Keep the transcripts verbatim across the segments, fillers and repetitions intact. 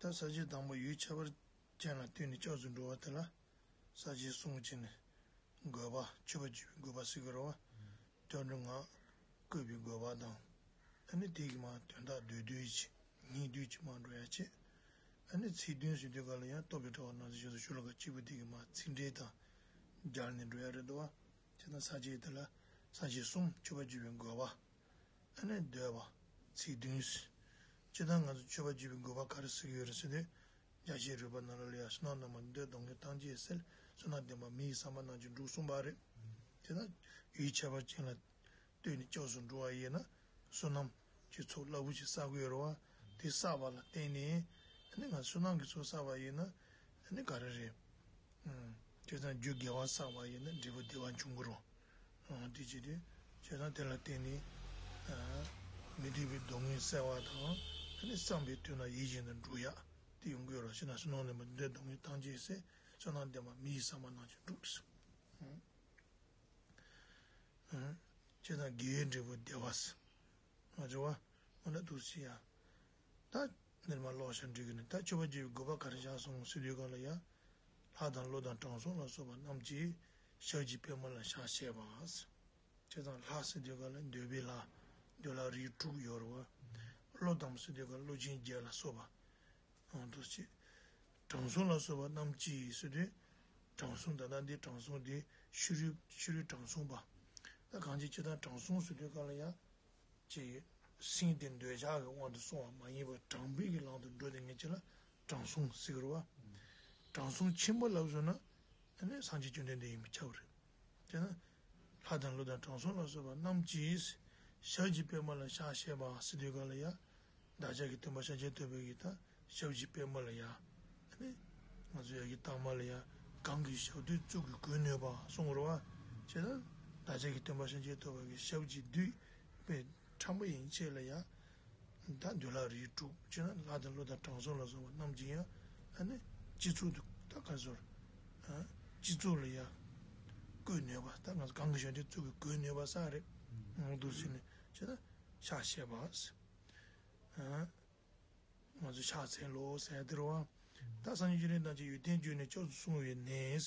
ད་ས་བཅད་དང་པོ་ཡུལ་ཁྱད་པར་ཅན་ལ་ལྟོས་ནས་སྐྱབས་སུ་འགྲོ་བ་དེ་ལ་ས་བཅད་གསུམ་བྱས་ནས་དགོས་པ། མཆོད་པ་བརྗོད་པའི་དགོས་པ་ཟེར་གྱི་རེད་བ། དོན་དུ་ང་བཀོད་པའི་དགོས་པ་དང་། ཨ་ནི་དེ་གི་མ་དོན་དག་བསྡུས་བསྡུས་ཀྱིས་སྙིང་བསྡུས་ཀྱིས་མ་འགྲོ་ཡ་བྱེད། ཨ་ནི་ཚིག་བདུན་ཟེར་དུས་ག་ལ་ཡང་རྟོགས་པའི་དྲི་བ་ནང་བཞིན་ཞུ་ལ་ག་གཅིག་པུ་དེ་གི་མ་ཚིག་འགྲེལ་དང་སྦྱར་ནས་འགྲོ་ཡ་རེད་འདུག་བ། བྱས་ན་ས་བཅད་དེ་ལ་ས་བཅད་གསུམ། མཆོད་པ་བརྗོད་པའི་དགོས་པ། ཨ་ནི་འདོད་པ། ཚིག་བདུན། སྤྱིར་བཏང་ང་ཚོ་མཆོད་པ་བརྗོད་པའི་དགོས་པ་ག་རེ་ཟེར་གྱི་ཡོད་རེད་ཟེར་དུས། རྒྱ་ཆེའི་རིག་པ་ནང་ལ་ཡང་བསོད་ནམས་རྣམ་པར་འདོད་སྡུག་བསྔལ་ཐམས་ཅད་སེལ། བསོད་ནམས་ལྡན་པ་མི་ཡི་བསམ་པ་རྣམས་ཀྱང་འགྲུབ་གསུངས་པ་རེད། དེ་ལྟར་ཡུལ་ཁྱད་པར་ཅན་ལ་ལྟོས་ནས་སྐྱབས་སུ་འགྲོ་བ་ཡིན་ན། བསོད་ནམས་ཀྱི་ཚོགས་རླབས་པོ་ཆེ་བསགས་དགོས་རེད་བ། དེ་བསགས་པ་ལ་བརྟེན་ནས་ཨ་ནི་ང་བསོད་ནམས་ཀྱི་ཚོགས་བསགས་པ་ཡིན་ན་ཨ་ནི་ག་རེ་རེད། ཨུམ། བྱས་ཙང་རྒྱུ་དགེ་བ་བསགས་པ་ཡིན་ན་འབྲས་བུ་བདེ་བ་འབྱུང་གི་རེད། ཨ་དེ་བྱེད་དུས་བྱས་ཙང་དེ་ལ་བརྟེན་ནས་ཨ་མི་འདོད་པའི་སྡུག་བསྔལ་སེལ་བ་དང་། ཨ་ནི་བསམ་པའི་དོན་ལ་ཡིད་བཞིན་དུ་འགྲུབ་ཡག་དེ་ཡོང་གི་ཡོད་རེད། བྱས་ན་བསོད་ནམས་ལྡན་པ་འདོད་སྡུག་བསྔལ་ཐམས་ཅད་སེལ། བསོད་ནམས་ལྡན་པ་མི་ཡི་བསམ་པ་རྣམས་ཀྱང་འགྲུབ། ཨུམ། བྱས་ཙང་དགེ་བའི་འབྲས་བུ་བདེ་བ་ཟེར། ང་ཚོ་བ་མ་ན་འདུག་ཟེར་ཡ། ད་འདིར་མ་ཀློག་བཞག་འགྲིག་གི་ནི། ད་མཆོད་པ་བརྗོད་པའི་དགོས་པ་ག་རེ་བཞག་སོང་ཟེར་དུས་ག་ལ་ཡ། ལྷ་དང་ཀླུ་དང་དྲང་སྲོང་ལ་སོགས་པ་རྣམས་ཀྱིས་ཞབས་ཀྱི་པདྨ་ལ་ཕྱག་བྱས་པ་ཟེར། བྱས་ཙང་ལྷ་ཟེར་དུས་ག་ལ་འདོད་པའི་ལྷ། འདོད་ལྷ་རིགས་དྲུག་ཡོད་རེད་བ། ཀླུ་དང་ཟེར་དུས་ག་ལ་ཀླུ་ཆེན་བརྒྱད་ལ་སོགས་པ། ཨང་དུ་བྱེད། དྲང་སྲོང་ལ་སོགས་པ་རྣམས་ཀྱིས་ཟེར་དུས། དྲང་སྲོང་ད་ལྟ་འདི་དྲང་སྲོང་དེ་ཕྱི་རོལ་ཕྱི་རོལ་དྲང་སྲོང་པ། ད་གང་ཅི་ཇི་ལྟར་དྲང་སྲོང་ཟེར་དུས་ག་ལ་ཡ། ཅེས་སེམས་དེ་འདོད་ཆགས་ཀྱི་དབང་དུ་སོང་བ་མ་ཡིན་པར་དྲང་པོའི་གི་ལམ་དུ་འགྲོ་དེ་ངེས་ཅན་ལ་དྲང་སྲོང་ཟེར་གི་རེད་བ། དྲང་སྲོང་ཆེན་པོ་ལབ་སོང་ན། ཨ་ནི་སངས་རྒྱས་བཅོམ་ལྡན་འདས་ཡིན་པས་ཁྱབ་རེད། དེ་ན། ལྷ་དང་ཀླུ་དང་དྲང་སྲོང་ལ་སོགས་པ་རྣམས་ཀྱིས། ཞབས་ཀྱི་པདྨ་ལ་ཕྱག་བྱས་པ་ཟེར་དུས་ག་ལ་ཡ། བདག་ཅག་གི་སྟོན་པ་ཤཱཀྱ་ཐུབ་པའི་གི་ད་ཞབས་ཀྱི་པདྨ་ལ་ཡ། ཨ་ནི་ང་ཚོ་ཡ་གི་ལྟག་མ་ལ་ཡ། གང་གི་ཞབས་རྡུལ་གཙུག་གི་གོས་གནོན་པ་གསུངས་རེད་བ། བྱས་ཙང་བདག་ཅག་གི་སྟོན་པ་ཤཱཀྱ་ཐུབ་པ་གི་ཞབས་ཀྱི་རྡུལ་པའི་ཕྲ་མོ་ཡན་ཆད་ལ་ཡ། ད་འདོད་ལྷ་རིགས་དྲུག་བྱས་ན་ལྷ་དང་ཀླུ་དང་དྲང་སྲོང་ལ་སོགས་པ་རྣམས་ཀྱིས་ཡང་ཨ་ནི་སྤྱི་གཙུག་ཏུ་ད་ག་ཟེར། ཨ་སྤྱི་གཙུག་ལ་ཡ་གོས་གནོན་པ། ད་ང་ཚོ་གང་གི་ཞབས་རྡུལ་གཙུག་གི་གོས་གནོན་པ་ས་རེད། འོང་དུ་ཕྱིན་ནས་བྱས་ན་ཕྱག་བྱས་པ། ཨ་ང་ཚོ་ཕྱག་འཚལ་ལོ་ཟེར་དེ་རེད་བ། ད་སངས་རྒྱས་བཅོམ་ལྡན་འདས་ཀྱིས་ཡོན་ཏན་བརྗོད་ནས་སྐྱབས་སུ་སོང་བའི་གནས། བྱས་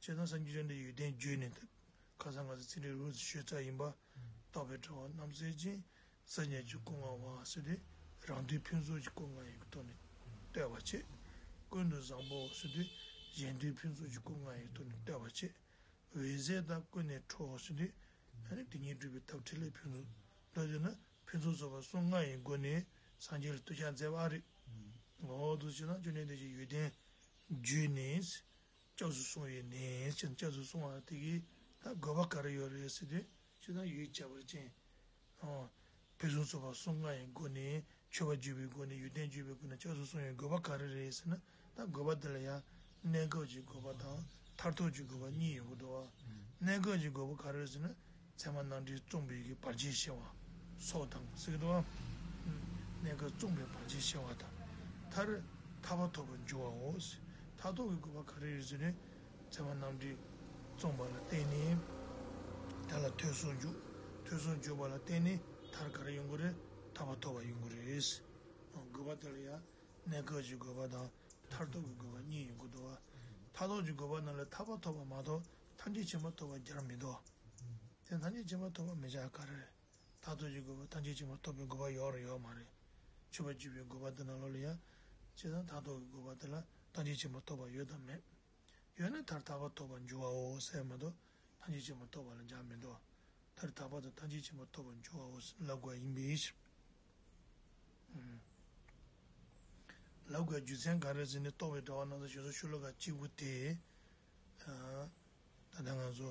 ཙང་སངས་རྒྱས་བཅོམ་ལྡན་འདས་ཡོན་ཏན་བརྗོད་ནས་ད་ཁ་སང་ང་ཚོ་ཚིག་འགྲེལ་རུ་ཞུས་ཚར་ཡིན་པ། རྟོགས་པའི་དྲི་བ་རྣམ་སེལ་ཅན། སངས་རྒྱས་ཀྱི་སྐུ་མངའ་བ་ཟེར་དུས། རང་དོན་ཕུན་ཚོགས་ཀྱི་སྐུ་མངའ་ཡི་ཐོག་ནས་བསྟོད་པ་བྱེད། ཀུན་ཏུ་བཟང་པོ་ཟེར་དུས། གཞན་དོན་ཕུན་ཚོགས་ཀྱི་སྐུ་མངའ་ཡི་ཐོག་ནས་བསྟོད་པ་བྱེད། འོད་ཟེར་དང་ཀུན་ནས་འཕྲོ་ཟེར་དུས། ཨ་ནི་དེ་ཉིད་སྒྲུབ་པའི་ཐབས་ཕྲིན་ལས་ཕུན་ཚོགས། མདོར་བསྡུས་ན་ཕུན་ཚོགས་རྫོགས་པ་གསུམ་མངའ་ཡི་སྒོ་ནས་སངས་རྒྱས་ལ་གཏུལ་བྱ་མཛད་པ་རེད། འོ་དུ་བྱས་ན་བཅོམ་ལྡན་འདས་ཀྱི་ཡོན་ཏན་བརྗོད་ནས། སྐྱབས་སུ་སོང་བའི་གནས་ཀྱང་སྐྱབས་སུ་སོང་བ་དེ་གི་ད་དགོས་པ་ག་རེ་ཡོད་རེད་ཟེར་དུས། ཅི་ལྟར་ཡུལ་ཁྱད་པར་ཅན། ཨོ། ཕུན་སུམ་ཚོགས་པ་གསུམ་མངའ་ཡི་སྒོ་ནས་མཆོད་པ་བརྗོད་པའི་སྒོ་ནས་ཡོན་ཏན་བརྗོད་པའི་སྒོ་ནས་སྐྱབས་སུ་སོང་བའི་དགོས་པ་ག་རེ་རེད་ཟེར་ན། ད་དགོས་པ་དེ་ལ་ཡང་གནས་སྐབས་ཀྱི་དགོས་པ་དང་མཐར་ཐུག་གི་དགོས་པ་གཉིས་ཡོང་གི་འདུག་བ། གནས་སྐབས་ཀྱི་དགོས་པ་ག་རེ་རེད་ཟེར་ན། མཚན་མ་རྣམ་འགྲེལ་རྩོམ་པའི་གི་བར་ཆད་ཞི་བ་སོགས་དང་ཟེར་གི་འདུག་བ། གནས་སྐབས་རྩོམ་པའི་བར་ཆད་ཞི་བ་དང་། མཐར་ཐར་པ་ཐོབ་པར་འགྱུར་བའོ། མཐར་ཐུག་གི་དགོས་པ་ག་རེ་རེད་ཟེར་ན། མཚན་མ་རྣམ་འགྲེལ་རྩོམ་པ་ལ་བརྟེན་ནས་དེ་ལ་ཐོས་བསམ་འཇུག་ཐོས་བསམ་འཇུག་པ་ལ་བརྟེན་ནས་མཐར་ག་རེ་ཡོང་གི་རེད། ཐར་པ་ཐོབ་པ་ཡོང་གི་རེད། དགོས་པ་དེ་ལ་ཡང་གནས་སྐབས་ཀྱི་དགོས་པ་དང་མཐར་ཐུག་གི་དགོས་པ་གཉིས་ཡོང་གི་འདུག་བ། མཐར་ཐུག་གི་དགོས་པ་ནང་ལ་ཐར་པ་ཐོབ་པ་མ་གཏོགས་ཐམས་ཅད་མཁྱེན་པ་ཐོབ་པ་སྦྱར་མི་འདུག་དེ་ཐམས་ཅད་མཁྱེན་པ་ཐོབ་པ་མི་བྱ་ག་རེ་རེད། མཐར་ཐུག་གི་དགོས་པ་ཐམས་ཅད་མཁྱེན་པ་ཐོབ་པའི་དགོས་པ་ཡོད་རེད་ཡོད་མ་རེད། མཆོད་པ་བརྗོད་པའི་དགོས་པ་དེ་ནང་ལོགས་ལ་ཡང་། བྱས་ཙང་མཐར་ཐུག་གི་དགོས་པ་དེ་ལ་ཐམས་ཅད་མཁྱེན་པ་ཐོབ་པ་ཡོད་དམ་མེད། ཡོད་ན་མཐར་ཐར་པ་ཐོབ་པར་འགྱུར་བའོ་ཟེར་མ་གཏོགས་ཐམས་ཅད་མཁྱེན་པ་ཐོབ་པ་ལ་སྦྱར་མི་འདུག་མཐར་ཐར་པ་དང་ཐམས་ཅད་མཁྱེན་པ་ཐོབ་པར་འགྱུར་བའོ་ཟེར་ལབ་དགོས་ཡིན་པས། ལབ་དགོས་རྒྱུ་མཚན་ག་རེ་ཟེར་ན། རྟོགས་པའི་དྲི་བ་རྣམ་ཐར་ཞེས་སོགས་ཤོ་ལོ་ཀ་གཅིག་པུ་དེ། ད་ལྟ་ང་ཚོ་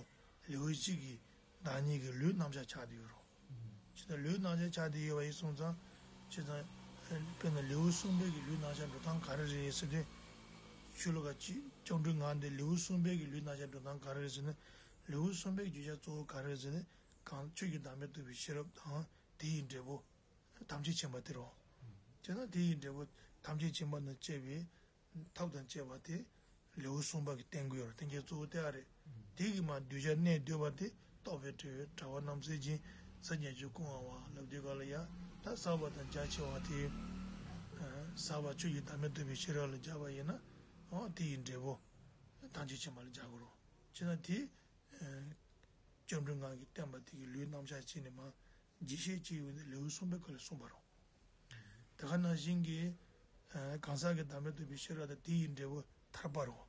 ལེའུ་གཅིག་གི་བདག་ཉིད་ཀྱི་ལུས་རྣམ་གཞག་ཆགས་བསྡད་ཡོད་རེད། ཇི་ལྟར་ལུས་རྣམ་གཞག་ཆགས་བསྡད་ཡོད་པ་ཡིན་སོང་ཙང་། ཇི་ལྟར་དཔེར་ན་ལེའུ་གསུམ་པའི་གི་ལུས་རྣམ་གཞག་འགྲོ་སྟངས་ག་རེ་རེད་ཟེར་དུས། ཤོ་ལོ་ཀ་གཅིག་སྐྱབས་འགྲོའི་ངག་འདི་ལེའུ་གསུམ་པའི་གི་ལུས་རྣམ་གཞག་འགྲོ་སྟངས་ག་རེ་རེད་ཟེར་ན། ལེའུ་གསུམ་པའི་གི་བརྗོད་བྱ་གཙོ་བོ་ག་རེ་རེད་ཟེར་ན། གང་ཆོས་ཀྱི་བདག་མེད་རྟོགས་པའི་ཤེས་རབ་དང་དེ་ཡི་འབྲས་བུ་ཐམས་ཅད་མཁྱེན་པ་དེ་རེད། བྱས་ན་དེ་ཡི་འབྲས་བུ་ཐམས་ཅད་མཁྱེན་པ་ན་སྐྱེ་བའི་ཐབས་དང་བཅས་པ་དེ་ལེའུ་གསུམ་པ་གི་བསྟན་དགོས་ཡོད་རེད། བསྟན་བྱ་གཙོ་བོ་དེ་ཨ་རེད། དེ་གི་མ་གདུལ་བྱ་གནས་བསྡུས་པ་དེ་རྟོགས་པའི་དྲི་བའི་དྲི་བ་རྣམ་སེལ་ཅན། སངས་རྒྱས་ཀྱི་སྐུ་མངའ་བ་ལབ་དུས་ག་ལ་ཡ། ད་བསགས་པ་དང་རྒྱ་ཆེ་བ་དེ། ཨ་ ཟབ་པ་ཆོས་ཀྱི་བདག་མེད་རྟོགས་པའི་ཤེས་རབ་ལ་སྦྱར་བ་ཡིན་ན། འོ་དེ་ཡི་འབྲས་བུ་ཐམས་ཅད་མཁྱེན་པ་ལ་སྦྱར་དགོས་རེད། བྱས་ན་དེ་སྐྱབས་འགྲོའི་ངག་གིས་བསྟན་པ་དེ་གི་ལུས་རྣམ་གཞག་བྱས་ནས་མར་རྒྱས་བཤད་བྱས་ཡོང་དུས་ལེའུ་གསུམ་པའི་སྐབས་ལ་གསུངས་པ་རེད། དེ་ག་ནང་བཞིན་གྱི་གང་ཟག་གི་བདག་མེད་རྟོགས་པའི་ཤེས་རབ་དང་དེ་ཡི་འབྲས་བུ་ཐར་པ་རེད།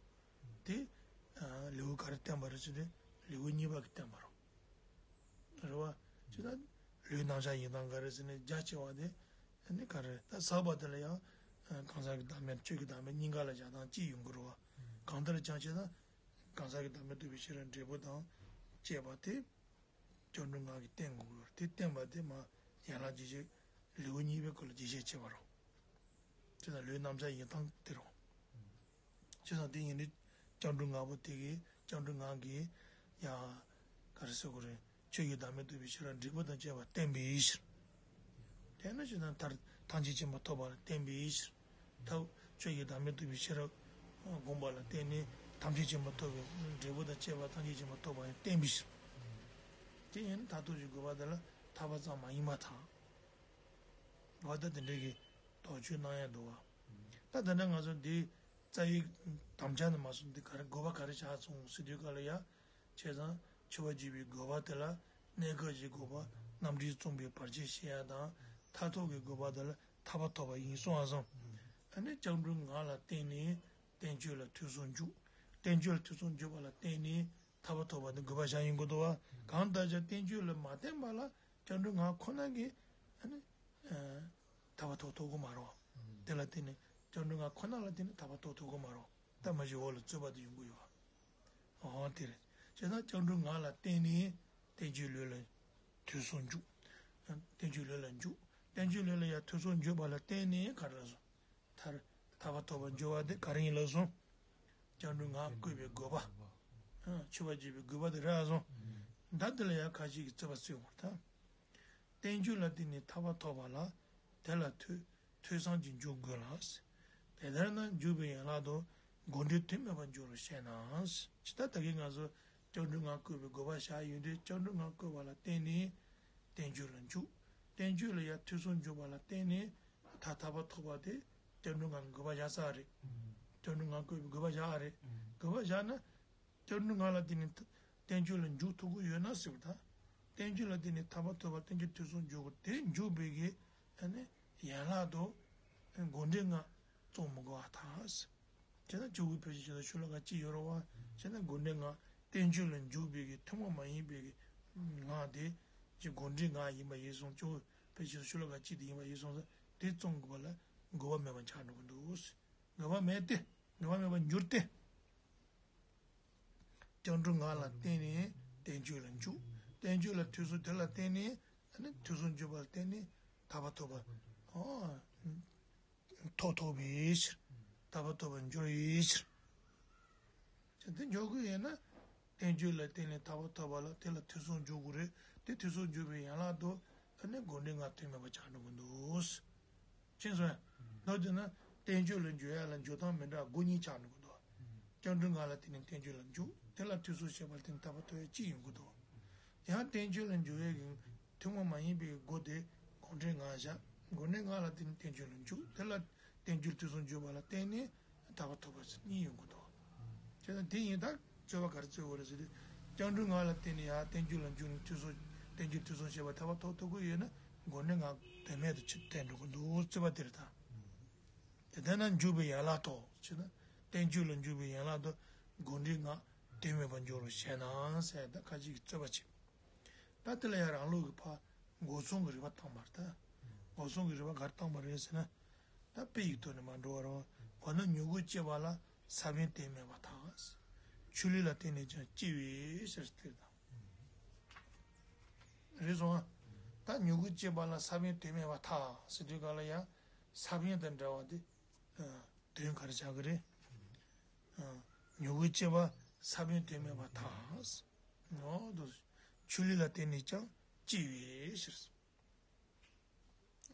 དེ་ལེའུ་ག་རེ་བསྟན་པ་རེད་ཟེར་ན་ལེའུ་གཉིས་པ་གིས་བསྟན་པ་རེད། རེད་བ། ཅི་ལྟར་ལུས་རྣམ་གཞག་ཡིན་སྟངས་ག་རེ་ཟེར་ན་རྒྱ་ཆེ་བ་དེ་ནི་ག་རེ་ད་ཟབ་པ་དེ་ལ་ཡང་གང་ཟག་གི་བདག་མེད་ཆོས་ཀྱི་བདག་མེད་གཉིས་ཀ་ལ་བཞག་སྟངས་གཅིག་ཡོང་གི་རེད་བ། གང་ལྟར་ཀྱང་བྱས་ན་གང་ཟག་གི་བདག་མེད་རྟོགས་པའི་ཤེས་རབ་འབྲས་བུ་དང་བཅས་པ་དེ་སྐྱབས་འགྲོའི་ངག་གིས་བསྟན་དགོས་ཀྱི་རེད། དེ་བསྟན་པ་དེ་མར་ཡན་ལག་རྒྱས་བཤད་ལེའུ་གཉིས་པའི་སྐོར་ལ་རྒྱས་བཤད་བྱས་པ་རེད། ཅི་ལྟར་ལུས་རྣམ་གཞག་ཡིན་སྟངས་དེ་རེད། བྱས་ཙང་དེ་ཡིན་དུས་སྐྱབས་འགྲོའི་ངག་པོ་དེ་གིས་སྐྱབས་འགྲོའི་ངག་གིས་ཡང་ག་རེ་ཟེར་དགོས་རེད། ཆོས་ཀྱི་བདག་མེད་རྟོགས་པའི་ཤེས་རབ་འབྲས་བུ་དང་བཅས་པ་བསྟན་པའི་ཕྱིར། དེས་ན་ཇི་ལྟར་ཐམས་ཅད་མཁྱེན་པ་ཐོབ་པ་ལ་བརྟེན་པའི་ཕྱིར། ཐབས་ཆོས་ཀྱི་བདག་མེད་རྟོགས་པའི་ཤེས་རབ་བསྒོམ་པ་ལ་བརྟེན་ནས་ཐམས་ཅད་མཁྱེན་པ་ཐོབ་པའི་འབྲས་བུ་དང་བཅས་པ་ཐམས་ཅད་མཁྱེན་པ་ཐོབ་པ་ཡང་བསྟན་པའི་ཕྱིར། དེ་ཡིན་ན་མཐར་ཐུག་གི་དགོས་པ་དེ་ལ་ཐར་པ་ཙམ་མ་ཡིན་པར་ཐལ། འོ་ད་དེ་འདྲའི་གི་དོགས་གཅོད་གནང་ཡ་འདུག་བ། ད་དེ་འདྲ་ང་ཚོ་འདི་རྩ་བའི་དམ་བཅའ་ནས་མ་སོང་འདི་ག་རེ་དགོས་པ་ག་རེ་ཆགས་སོང་ཟེར་དུས་ག་ལ་ཡ། བྱས་ཙང་མཆོད་པ་བརྗོད་པའི་དགོས་པ་དེ་ལ་གནས་སྐབས་ཀྱི་དགོས་པ་རྣམ་འགྲེལ་གསུངས་པའི་བར་ཆད་ཞི་ཡ་དང་མཐར་ཐུག་གི་དགོས་པ་དེ་ལ་ཐར་པ་ཐོབ་པ་ཡིན་གསུངས་པ་སོང་། ཨ་ནི་སྐྱབས་འགྲོའི་ངག་ལ་བརྟེན་ནས་བསྟན་བཅོས་ལ་ཐོས་བསམ་འཇུག་བསྟན་བཅོས་ལ་ཐོས་བསམ་འཇུག་པ་ལ་བརྟེན་ནས་ཐར་པ་ཐོབ་པ་ནི་དགོས་པ་བཞག་ཡིན་དགོས་འདུག་བ། གང་ལྟར་ཀྱང་བསྟན་བཅོས་ལ་མ་བརྟེན་པ་ལ་སྐྱབས་འགྲོའི་ངག་ཁོ་ན་གིས་ཨ་ནི། ཐར་པ་ཐོབ་ཐུབ་ཀྱི་མ་རེད། དེ་ལ་བརྟེན་ནས་སྐྱབས་འགྲོའི་ངག་ཁོ་ན་ལ་བརྟེན་ནས་ཐར་པ་ཐོབ་ཐུབ་ཀྱི་མ་རེད། ད་མ་གཞི་འོག་ལ་རྩོད་པ་དེ་ཡོང་གི་ཡོད། འོ་དེ་རེད། བྱས་ཙང་སྐྱབས་འགྲོའི་ངག་ལ་བརྟེན་ནས་བསྟན་བཅོས་ལུགས་ལ་ཐོས་བསམ་འཇུག་བསྟན་བཅོས་ལུགས་ལ་འཇུག་བསྟན་བཅོས་ལུགས་ལ་ཡང་ཐོས་བསམ་འཇུག་པ་ལ་བརྟེན་ནས་ག་རེ་ལབ་སོང་། ཐར་ཐར་པ་ཐོབ་པར་འགྱུར་བ་དེ་ག་རེ་ཡིན་ལབ་སོང་། སྐྱབས་འགྲོའི་ངག་བཀོད་པའི་དགོས་པ། མཆོད་པ་བརྗོད་པའི་དགོས་པ་དེ་རེད་ལབ་སོང་། ད་དེ་ལ་ཡང་ཁ་ཅིག་གིས་རྩོད་པ་རྩོད་ཡོང་བར་ཐལ། བསྟན་བཅོས་ལ་བརྟེན་ནས་ཐར་པ་ཐོབ་པ་ལ་དེ་ལ་ཐོས་ཐོས་བསམ་གྱིས་འཇུག་དགོས་ལ། དེ་ལྟར་ན་འཇུག་པའི་ཡན་ལག་ཏུ་དགོངས་འགྲེལ་དོན་སྨྲས་པ་འབྱོར་རོ་ཞེ་ན། ཇི་ལྟར་ད་གིན་ང་ཚོ་སྐྱབས་འགྲོའི་ངག་བཀོད་པའི་དགོས་པ་བཞག་ཡོད་དུས་སྐྱབས་འགྲོའི་ངག་བཀོད་པ་ལ་བརྟེན་ནས་བསྟན་བཅོས་ལ་འཇུག་བསྟན་བཅོས་ལ་ཡང་ཐོས་བསམ་འཇུག་པ་ལ་བརྟེན་ནས་ཐར་ཐར་པ་ཐོབ་པ་དེ་སྐྱབས་འགྲོའི་ངག་གི་དགོས་པ་བཞག་ས་རེད། སྐྱབས་འགྲོའི་ངག་བཀོད་པའི་དགོས་པ་བཞག་རེད། དགོས་པ་བཞག་ན། སྐྱབས་འགྲོའི་ངག་ལ་བརྟེན་ནས་བསྟན་བཅོས་ལ་འཇུག་ཐུབ་ཀྱི་ཡོད་ན་ཟེར་བ་དང་། བསྟན་བཅོས་ལ་བརྟེན་ནས་ཐར་པ་ཐོབ་པ་བསྟན་བཅོས་ཐོས་བསམ་འཇུག་དགོས་དེ་འཇུག་པའི་གི་ཨ་ནི་ཡན་ལག་ཏུ་དགོངས་འགྲེལ་ལྔ་བརྩོན་མི་དགོས་པར་ཐལ། བྱས་ན་ཆོས་སྐུ་ཕལ་ཆེར་ཆོས་དང་ཤུ་ལ་ཀ་གཅིག་ཡོད་རེད་བ། བྱས་ན་དགོངས་འགྲེལ་ལྔ་བསྟན་བཅོས་ལ་འཇུག་པའི་གི་ཐུན་མོང་མ་ཡིན་པའི་གི་ངག་དེ་ཅིག་དགོངས་འགྲེལ་ལྔ་ཡིན་པ་ཡིན་སོང་ཆོས་སྐུ་ཕལ་ཆེར་ཆོས་ཤུ་ལ་ཀ་གཅིག་དེ་ཡིན་པ་ཡིན་སོང་ཙང་དེ་བརྩོན་དགོས་པ་ལ་དགོས་པ་མེད་པ་ཆགས་འགྲོ་གི་འདུག་དགོས་པ་མེད་དེ། དགོས་པ་མེད་པར་འགྱུར་ཏེ། སྐྱབས་འགྲོའི་ངག་ལ་བརྟེན་ནས་བསྟན་བཅོས་ལ་འཇུག་བསྟན་བཅོས་ལ་ཐོས་བསམ་དེ་ལ་བརྟེན་ནས་ཨ་ནི་ཐོས་བསམ་འཇུག་པ་ལ་བརྟེན་ནས་ཐར་པ་ཐོབ་པ། ཨོ། ཐོབ་ཐོབ་པའི་ཕྱིར། ཐར་པ་ཐོབ་པར་འགྱུར་བའི་ཕྱིར། ཅེས་དེ་འཇོག་གི་ཡིན་ན། བསྟན་བཅོས་ལ་བརྟེན་ནས་ཐར་པ་ཐོབ་པ་ལ་དེ་ལ་ཐོས་བསམ་འཇུག་དགོས་རེད། དེ་ཐོས་བསམ་འཇུག་པའི་ཡན་ལག་ཏུ་ཨ་ནི་དགོངས་འགྲེལ་ལྔ་དོན་སྨྲས་པ་ཆགས་འགྲོ་གི་འདུག་ཕྱིན་སོང་། མདོར་བསྡུས་ན་བསྟན་བཅོས་ལ་འཇུག་ཡ་ལ་འཇུག་སྟངས་མི་འདྲ་སྒོ་གཉིས་ཆགས་འགྲོ་གི་འདུག་སྐྱབས་འགྲོའི་ངག་ལ་བརྟེན་ནས་བསྟན་བཅོས་ལ་འཇུག་དེ་ལ་ཐོས་བསམ་བྱས་པ་ལ་བརྟེན་ནས་ཐར་པ་ཐོབ་ཡ་གཅིག་ཡོང་གི་འདུག་ཡང་བསྟན་བཅོས་ལ་འཇུག་ཡ་གི་ཐུན་མོང་མ་ཡིན་པའི་སྒོ་དེ་དགོངས་འགྲེལ་ལྔ་བཞག་དགོངས་འགྲེལ་ལྔ་ལ་བརྟེན་ནས་བསྟན་བཅོས་ལ་འཇུག་དེ་ལ་བསྟན་བཅོས་ཐོས་བསམ་འཇུག་པ་ལ་བརྟེན་ནས་ཐར་པ་ཐོབ་པ་ཟེར་གཉིས་ཡོང་གི་འདུག་བྱས་ཙང་དེ་ཡིན་ད་རྩོད་པ་ག་རེ་རྩོད་དགོས་རེད་ཟེར་དུས། སྐྱབས་འགྲོའི་ངག་ལ་བརྟེན་ནས་ཡང་བསྟན་བཅོས་ལ་འཇུག་ནས་ཐོས་བསམ་བསྟན་བཅོས་ཐོས་བསམ་བྱས་པ་ཐར་པ་ཐོབ་ཐུབ་ཀྱི་ཡོད་ན་དགོངས་འགྲེལ་ལྔ་དོན་མེད་དུ་ཕྱིར་ཐལ་འགྲོ་གི་འདུག་རྩོད་པ་དེ་རེད་ད། དེ་ལྟར་ན་འཇུག་པའི་ཡན་ལག་ཏུ་ཞེ་ན། བསྟན་བཅོས་ལ་འཇུག་པའི་ཡན་ལག་ཏུ་དགོངས་འགྲེལ་ལྔ་དོན་མེད་པར་འགྱུར་རོ་ཞེ་ན་ཟེར་ད་ཁ་ཅིག་གིས་རྩོད་པ་བྱེད། ད་དེ་ལ་ཡང་རང་ལུགས་ཀྱི་ཕར་སྒོ་མཚུངས་ཀྱི་རིགས་པ་བཏང་བ་རེད་ད། སྒོ་མཚུངས་ཀྱི་རིགས་པ་ག་རེ་བཏང་བ་རེད་ཟེར་ན། ད་དཔེ་ཡི་ཐོག་ནས་མར་འགྲོ་བ་རེད་བ། འོ་ན་མྱུ་གུ་སྐྱེ་བ་ལ་ས་བོན་དོན་མེད་པར་ཐལ། ཆུ་ལུད་ལ་བརྟེན་ནས་ཀྱང་སྐྱེ་བའི་ཕྱིར་ཟེར་དང་། རེད་སོང་ཨ། ད་མྱུ་གུ་སྐྱེ་བ་ལ་ས་བོན་དོན་མེད་པར་ཐལ་ཟེར་དུས་ག་ལ་ཡང་ས་བོན་དང་འདྲ་བ་དེ་དོན་ག་རེ་བྱ་གི་རེད། མྱུ་གུ་སྐྱེ་བ་ས་བོན་དོན་མེད་པར་ཐལ། འོ་དུ། ཆུ་ལུད་ལ་བརྟེན་ནས་ཀྱང་སྐྱེ་བའི་ཕྱིར།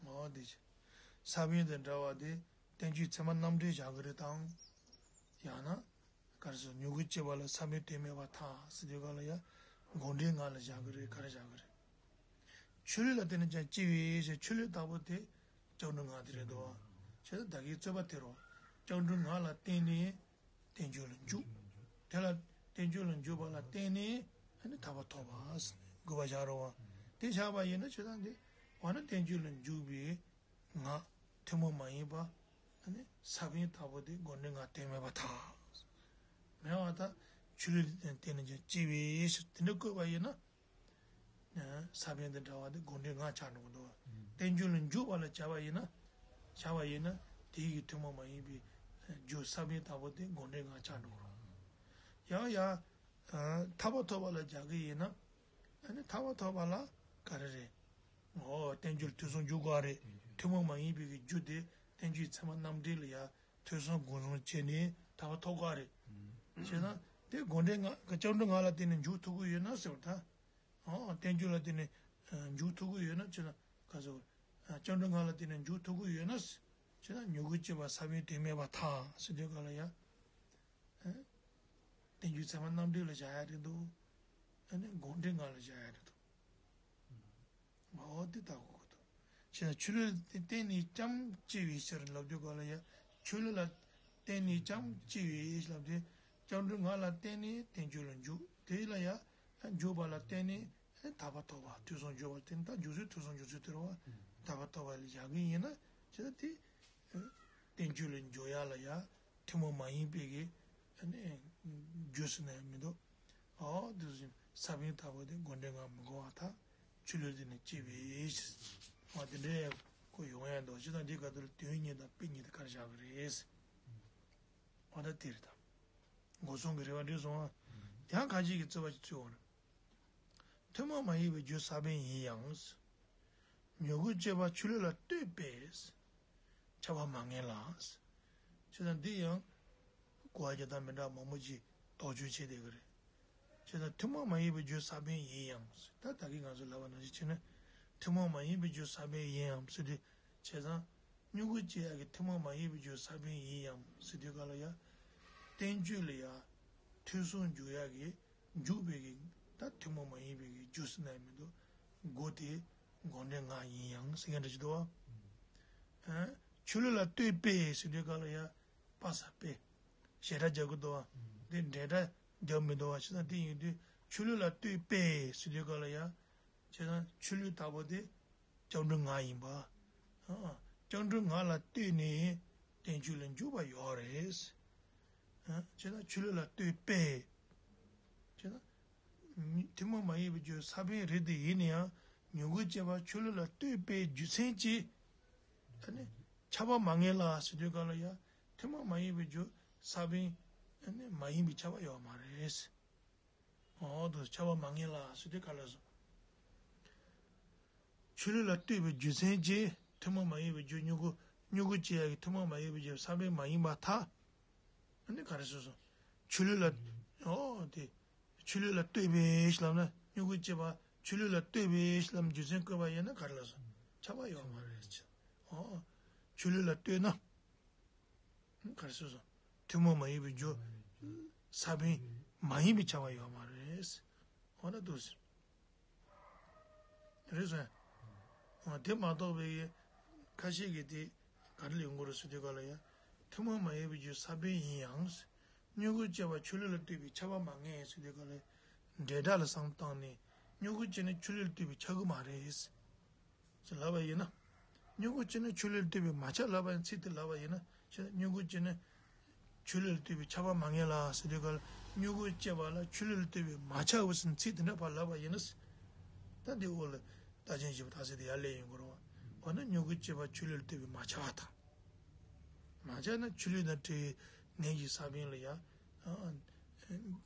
འོ་དེ་ཕྱིར། ས་བོན་དང་འདྲ་བ་དེ་བསྟན་བཅོས་ཚད་མ་རྣམ་འགྲེལ་བྱ་གི་རེད་དང་། ཡང་ན། ག་རེ་ཟེར་མྱུ་གུ་སྐྱེ་བ་ལ་ས་བོན་དོན་མེད་པར་ཐལ་ཟེར་དུས་ག་ལ་ཡང་དགོངས་འགྲེལ་ལྔ་ལ་བཞག་གི་རེད་ག་རེ་བཞག་གི་རེད། ཆུ་ལུད་ལ་བརྟེན་ནས་ཀྱང་སྐྱེ་བའི་ཞེས་ཆུ་ལུད་ལྟ་བུ་དེ་སྐྱབས་འགྲོའི་ངག་དེ་རེད་དོ། དེ་ལ་བདག་གིས་རྩོད་པ་དེ་རུ། སྐྱབས་འགྲོའི་ངག་ལ་བརྟེན་ནས་བསྟན་བཅོས་ལ་འཇུག་དེ་ལ་བསྟན་བཅོས་ལ་འཇུག་པ་ལ་བརྟེན་ནས་ཨ་ནི་ཐར་པ་ཐོབ་པ་དགོས་པ་བཞག་རོགས། དེ་བཞག་པ་ཡིན་ན་ཆོས་དང་དེ་འོ་ན་བསྟན་བཅོས་ལ་འཇུག་པའི་ངག་ཐུན་མོང་མ་ཡིན་པ་ཨ་ནི་ས་བོན་ལྟ་བུ་དེ་སྒོམ་འབྲས་ངག་དོན་མེད་པར་ཐལ། མེད་པར་ཐལ། ཆོས་ལུགས་དེ་ནི་ཀྱང་སྐྱེ་བའི་ཕྱིར་དེ་འདྲ་བཀོད་པ་ཡིན་ན། ས་བོན་དང་འདྲ་བ་དེ་སྒོམ་འབྲས་ངག་ཆགས་འགྲོ་གི་འདུག་བསྟན་བཅོས་ལ་འཇུག་པ་ལ་བྱ་བ་ཡིན་ན། བྱ་བ་ཡིན་ན་དེའི་གི་ཐུན་མོང་མ་ཡིན་པའི་རྒྱུ་ས་བོན་ལྟ་བུ་དེ་སྒོམ་འབྲས་ངག་ཆགས་འགྲོ་གི་རེད། ཡང་ཡང་ཐར་པ་ཐོབ་པ་ལ་སྦྱར་གི་ཡིན་ན། ཨ་ནི་ཐར་པ་ཐོབ་པ་ལ་ག་རེ་རེད། འོ་བསྟན་བཅོས་ལ་ཐོས་བསམ་འཇུག་དགོས་རེད། ཐུན་མོང་མ་ཡིན་པའི་གི་རྒྱུ་དེ་བསྟན་བཅོས་ཚད་མ་རྣམ་འགྲེལ་ལ་ཡང་ཐོས་བསམ་སྒོམ་གསུམ་བྱས་ནས་ཐར་པ་ཐོབ་དགོས་རེད། བྱས་ན་དེ་སྒོམ་འབྲས་ངག་སྐྱབས་འགྲོའི་ངག་ལ་བརྟེན་ནས་འཇུག་ཐུབ་ཀྱི་ཡོད་ན་ཟེར་བ་དང་། ཨོ། བསྟན་བཅོས་ལ་བརྟེན་ནས་འཇུག་ཐུབ་ཀྱི་ཡོད་ན་ཅི་ན་ག་ཟེར། སྐྱབས་འགྲོའི་ངག་ལ་བརྟེན་ནས་འཇུག་ཐུབ་ཀྱི་ཡོད་ན་ཅི་ན་མྱུ་གུ་སྐྱེས་པ་ས་བོན་དོན་མེད་པར་ཐལ་ཟེར་དུས་ག་ལ་ཡ། བསྟན་བཅོས་ཚད་མ་རྣམ་འགྲེལ་ལ་བཞག་ཡ་རེད་འདུག་ཨ་ནི་སྒོམ་འབྲས་ངག་ལ་བཞག་ཡ་རེད་འདུག་ཨོ་དེ་ལྟ་དགོས་ཀྱི་འདུག་བྱས་ན་ཆོས་ལུགས་ལ་བརྟེན་ནས་ཀྱང་སྐྱེ་བའི་ཕྱིར་ལབ་དུས་ག་ལ་ཡ། ཆོས་ལུགས་ལ་བརྟེན་ནས་ཀྱང་སྐྱེ་བའི་ལབ་དུས་སྐྱབས་འགྲོའི་ངག་ལ་བརྟེན་ནས་བསྟན་བཅོས་ལ་འཇུག་དེ་ལ་ཡ། འཇུག་པ་ལ་བརྟེན་ནས་ཐར་པ་ཐོབ་པ་ཐོས་བསམ་འཇུག་པ་བརྟེན་ད་འཇུག་ཚུལ་ཐོས་བསམ་འཇུག་ཚུལ་དེ་རེད་བ། ཐར་པ་ཐོབ་པ་ལ་བཞག་གི་ཡིན་ན་ཅི་ད་དེ། བསྟན་བཅོས་ལ་འཇུག་ཡ་ལ་ཡ་ཐུན་མོང་མ་ཡིན་པའི་གི་རྒྱུ་ཟེར་ན་ཡང་མི་འདུག་ཨོ་དེ་བཞིན་ས་བོན་ལྟ་བུ་དེ་སྒོམ་འབྲས་ངག་མི་དགོས་པར་ཐལ། ཆོས་ལུགས་དེ་ནི་སྐྱེ་བའི་ཕྱིར། ཨོ་དེ་འདྲའི་ཁོ་ཡོང་ཡ་འདུག་ཅི་ད་འདི་ག་དུ་ལ་དོན་གཉིས་དང་དཔེ་གཉིས་དེ་གར་བཞག་གི་རེད། ཨོ་ད་དེ་རེད་ད། སྒོམ་གསུམ་གྱི་རེ་བ་འགྲིག་སོང་ཨ། དེའང་ཁ་ཅིག་གིས་རྩོད་པ་ཅིག་རྩོད་འོང་། ཐུན་མོང་མ་ཡིན་པའི་རྒྱུ་ས་བོན་ཡིན་ཡང་། མྱུ་གུ་སྐྱེས་པ་ཆོས་ལུགས་ལ་ལྟོས་པས། ཁྱབ་པ་མ་ངེས་ལ། བྱས་ཙང་འདི་ཡང་གོ་བ་རྒྱག་སྟངས་མི་འདྲ་མང་པོ་ཅིག་དོགས་གཅོད་བྱེད་བསྡད་ཀྱི་རེད། བྱས་ཙང་ཐུན་མོང་མ་ཡིན་པའི་རྒྱུ་ས་བོན་ཡིན་ཡང་ད་ད་གིན་ང་ཚོས་ལབ་པ་ནང་བཞིན་བྱས་ན་ཐུན་མོང་མ་ཡིན་པའི་རྒྱུ་ས་བོན་ཡིན་ཡང་ཟེར་དུས་བྱས་ཙང་མྱུ་གུ་སྐྱེ་ཡག་གི་ཐུན་མོང་མ་ཡིན་པའི་རྒྱུ་ས་བོན་ཡིན་ཡང་ཟེར་དུས་ག་ལ་ཡ། བསྟན་བཅོས་ལ་ཡ། ཐོས་བསམ་འཇུག་ཡག་གི་འཇུག་པའི་གི་ད་ཐུན་མོང་མ་ཡིན་པའི་གི་རྒྱུ་ཟེར་ན་ཡང་མི་འདུག་སྒོ་དེ་སྒོམ་འབྲས་ངག་ཡིན་ཡང་ཟེར་མཁན་འདྲ་ཅིག་འདུག་བ། ཨ། ཆོས་ལུགས་ལ་ལྟོས་པས་ཟེར་དུས་ག་ལ་ཡ། པ་ས་པས། ཞེ་དྲག་རྒྱག་གི་འདུག་བ། འདི་འབྲེལ་སྒྲ་རྒྱག་མི་འདུག་བ་བྱས་ཙང་དེ་ཡིན་དུས་ཆོས་ལུགས་ལ་ལྟོས་པས་ཟེར་དུས་ག་ལ་ཡ། བྱས་ཙང་ཆོས་ལུགས་ལྟ་བུ་དེ་སྐྱབས་འགྲོའི་ངག་ཡིན་པ། ཨ། སྐྱབས་འགྲོའི་ངག་ལ་ལྟོས་ནས་བསྟན་བཅོས་ལ་འཇུག་པ་ཡོད་རེད། ཨ། བྱས་ཙང་ཆོས་ལུགས་ལ་ལྟོས་པས། བྱས་ཙང་ཐུན་མོང་མ་ཡིན་པའི་རྒྱུ་ས་བོན་རེད་དེ་ཡིན་ན་ཡང་མྱུ་གུ་སྐྱེས་པ་ཆོས་ལུགས་ལ་ལྟོས་པའི་རྒྱུ་མཚན་གྱིས། ཨ་ནི་ཁྱབ་པ་མ་ངེས་ལ་ཟེར་དུས་ག་ལ་ཡ། ཐུན་མོང་མ་ཡིན་པའི་རྒྱུ་ས་བོན་ཨ་ནི་མ་ཡིན་པའི་ཁྱབ་པ་ཡོད་མ་རེད། འོ་དུ་ཁྱབ་པ་མ་ངེས་ལ་ཟེར་དུས་ག་ལ་སོ། ཆོས་ལུགས་ལ་ལྟོས་པའི་རྒྱུ་མཚན་གྱིས་ཐུན་མོང་མ་ཡིན་པའི་རྒྱུ་མྱུ་གུ་མྱུ་གུ་སྐྱེ་ཡག་གི་ཐུན་མོང་མ་ཡིན་པའི་རྒྱུ་ས་བོན་མ་ཡིན་པར་ཐལ། ཨ་ནི་ག་རེ་ཟེར་སོང་། ཆོས་ལུགས་ལ་འོ་དེ། ཆོས་ལུགས་ལ་ལྟོས་པའི་ལབ་ན་མྱུ་གུ་སྐྱེས་པ་ཆོས་ལུགས་ལ་ལྟོས་པའི་ལབ་རྒྱུ་མཚན་བཀོད་པ་ཡིན་ན་ག་རེ་ལབ་སོང་། ཁྱབ་པ་ཡོད་མ་རེད་ཅེས། ཨོ། ཆོས་ལུགས་ལ་ལྟོས་ན། ག་རེ་ཟེར་སོང་། ཐུན་མོང་མ་ཡིན་པའི་རྒྱུ། ས་བོན་མ་ཡིན་པའི་ཁྱབ་པ་ཡོད་མ་རེད། ཨོ་ན་འདུག་ཟེར། རེད་སོང་། ཨ། དེ་མ་གཏོགས་པའི་ཁ་ཤས་ཀྱིས་དེ་ག་རེ་ལ་ཡོང་གི་རེད་ཟེར་དུས་ག་ལ་ཡ། ཐུན་མོང་མ་ཡིན་པའི་རྒྱུ་ས་བོན་ཡིན་ཡང་། མྱུ་གུ་སྐྱེས་པ་ཆོས་ལུགས་ལ་ལྟོས་པའི་ཁྱབ་པ་མ་ངེས་ཟེར་དུས་ག་ལ་ཡ། འབྲེལ་སྒྲ་ལ་བསམ་བཏང་ནས་མྱུ་གུ་སྐྱེས་ནས་ཆོས་ལུགས་ལ་ལྟོས་པའི་ཁྱབ་གི་མ་རེད། ཟེར་ལབ་པ་ཡིན་ན། མྱུ་གུ་སྐྱེས་ནས་ཆོས་ལུགས་ལ་ལྟོས་པའི་མ་ཁྱབ་ལབ་པ་ཡིན་ཚིག་དེ་ལབ་པ་ཡིན་ན་ཆོས་མྱུ་གུ་སྐྱེས་ནས། ཆོས་ལུགས་ལ་ལྟོས་པའི་ཁྱབ་པ་མ་ངེས་ལ་ཟེར་དུས་ག་ལ་མྱུ་གུ་སྐྱེས་པ་ལ་ཆོས་ལུགས་ལ་ལྟོས་པའི་མ་ཁྱབ་པ་ཟེར་ཚིག་དེ་འདྲ་ཕར་ལབ་པ་ཡིན་ན། ད་འདི་འོག་ལ་རྟགས་ཅན་བཞི་པོ་རྟགས་གསལ་དེ་ཡར་སླེབས་ཡོང་གི་རེད་བ། འོ་ན་མྱུ་གུ་སྐྱེས་པ་ཆོས་ལུགས་ལ་ལྟོས་པའི་མ་ཁྱབ་པ་དང་། མ་ཁྱབ་ན་ཆོས་ལུགས་དང་བྲལ་བའི་ནད་ཀྱི་ས་བོན་ལ་ཡང་།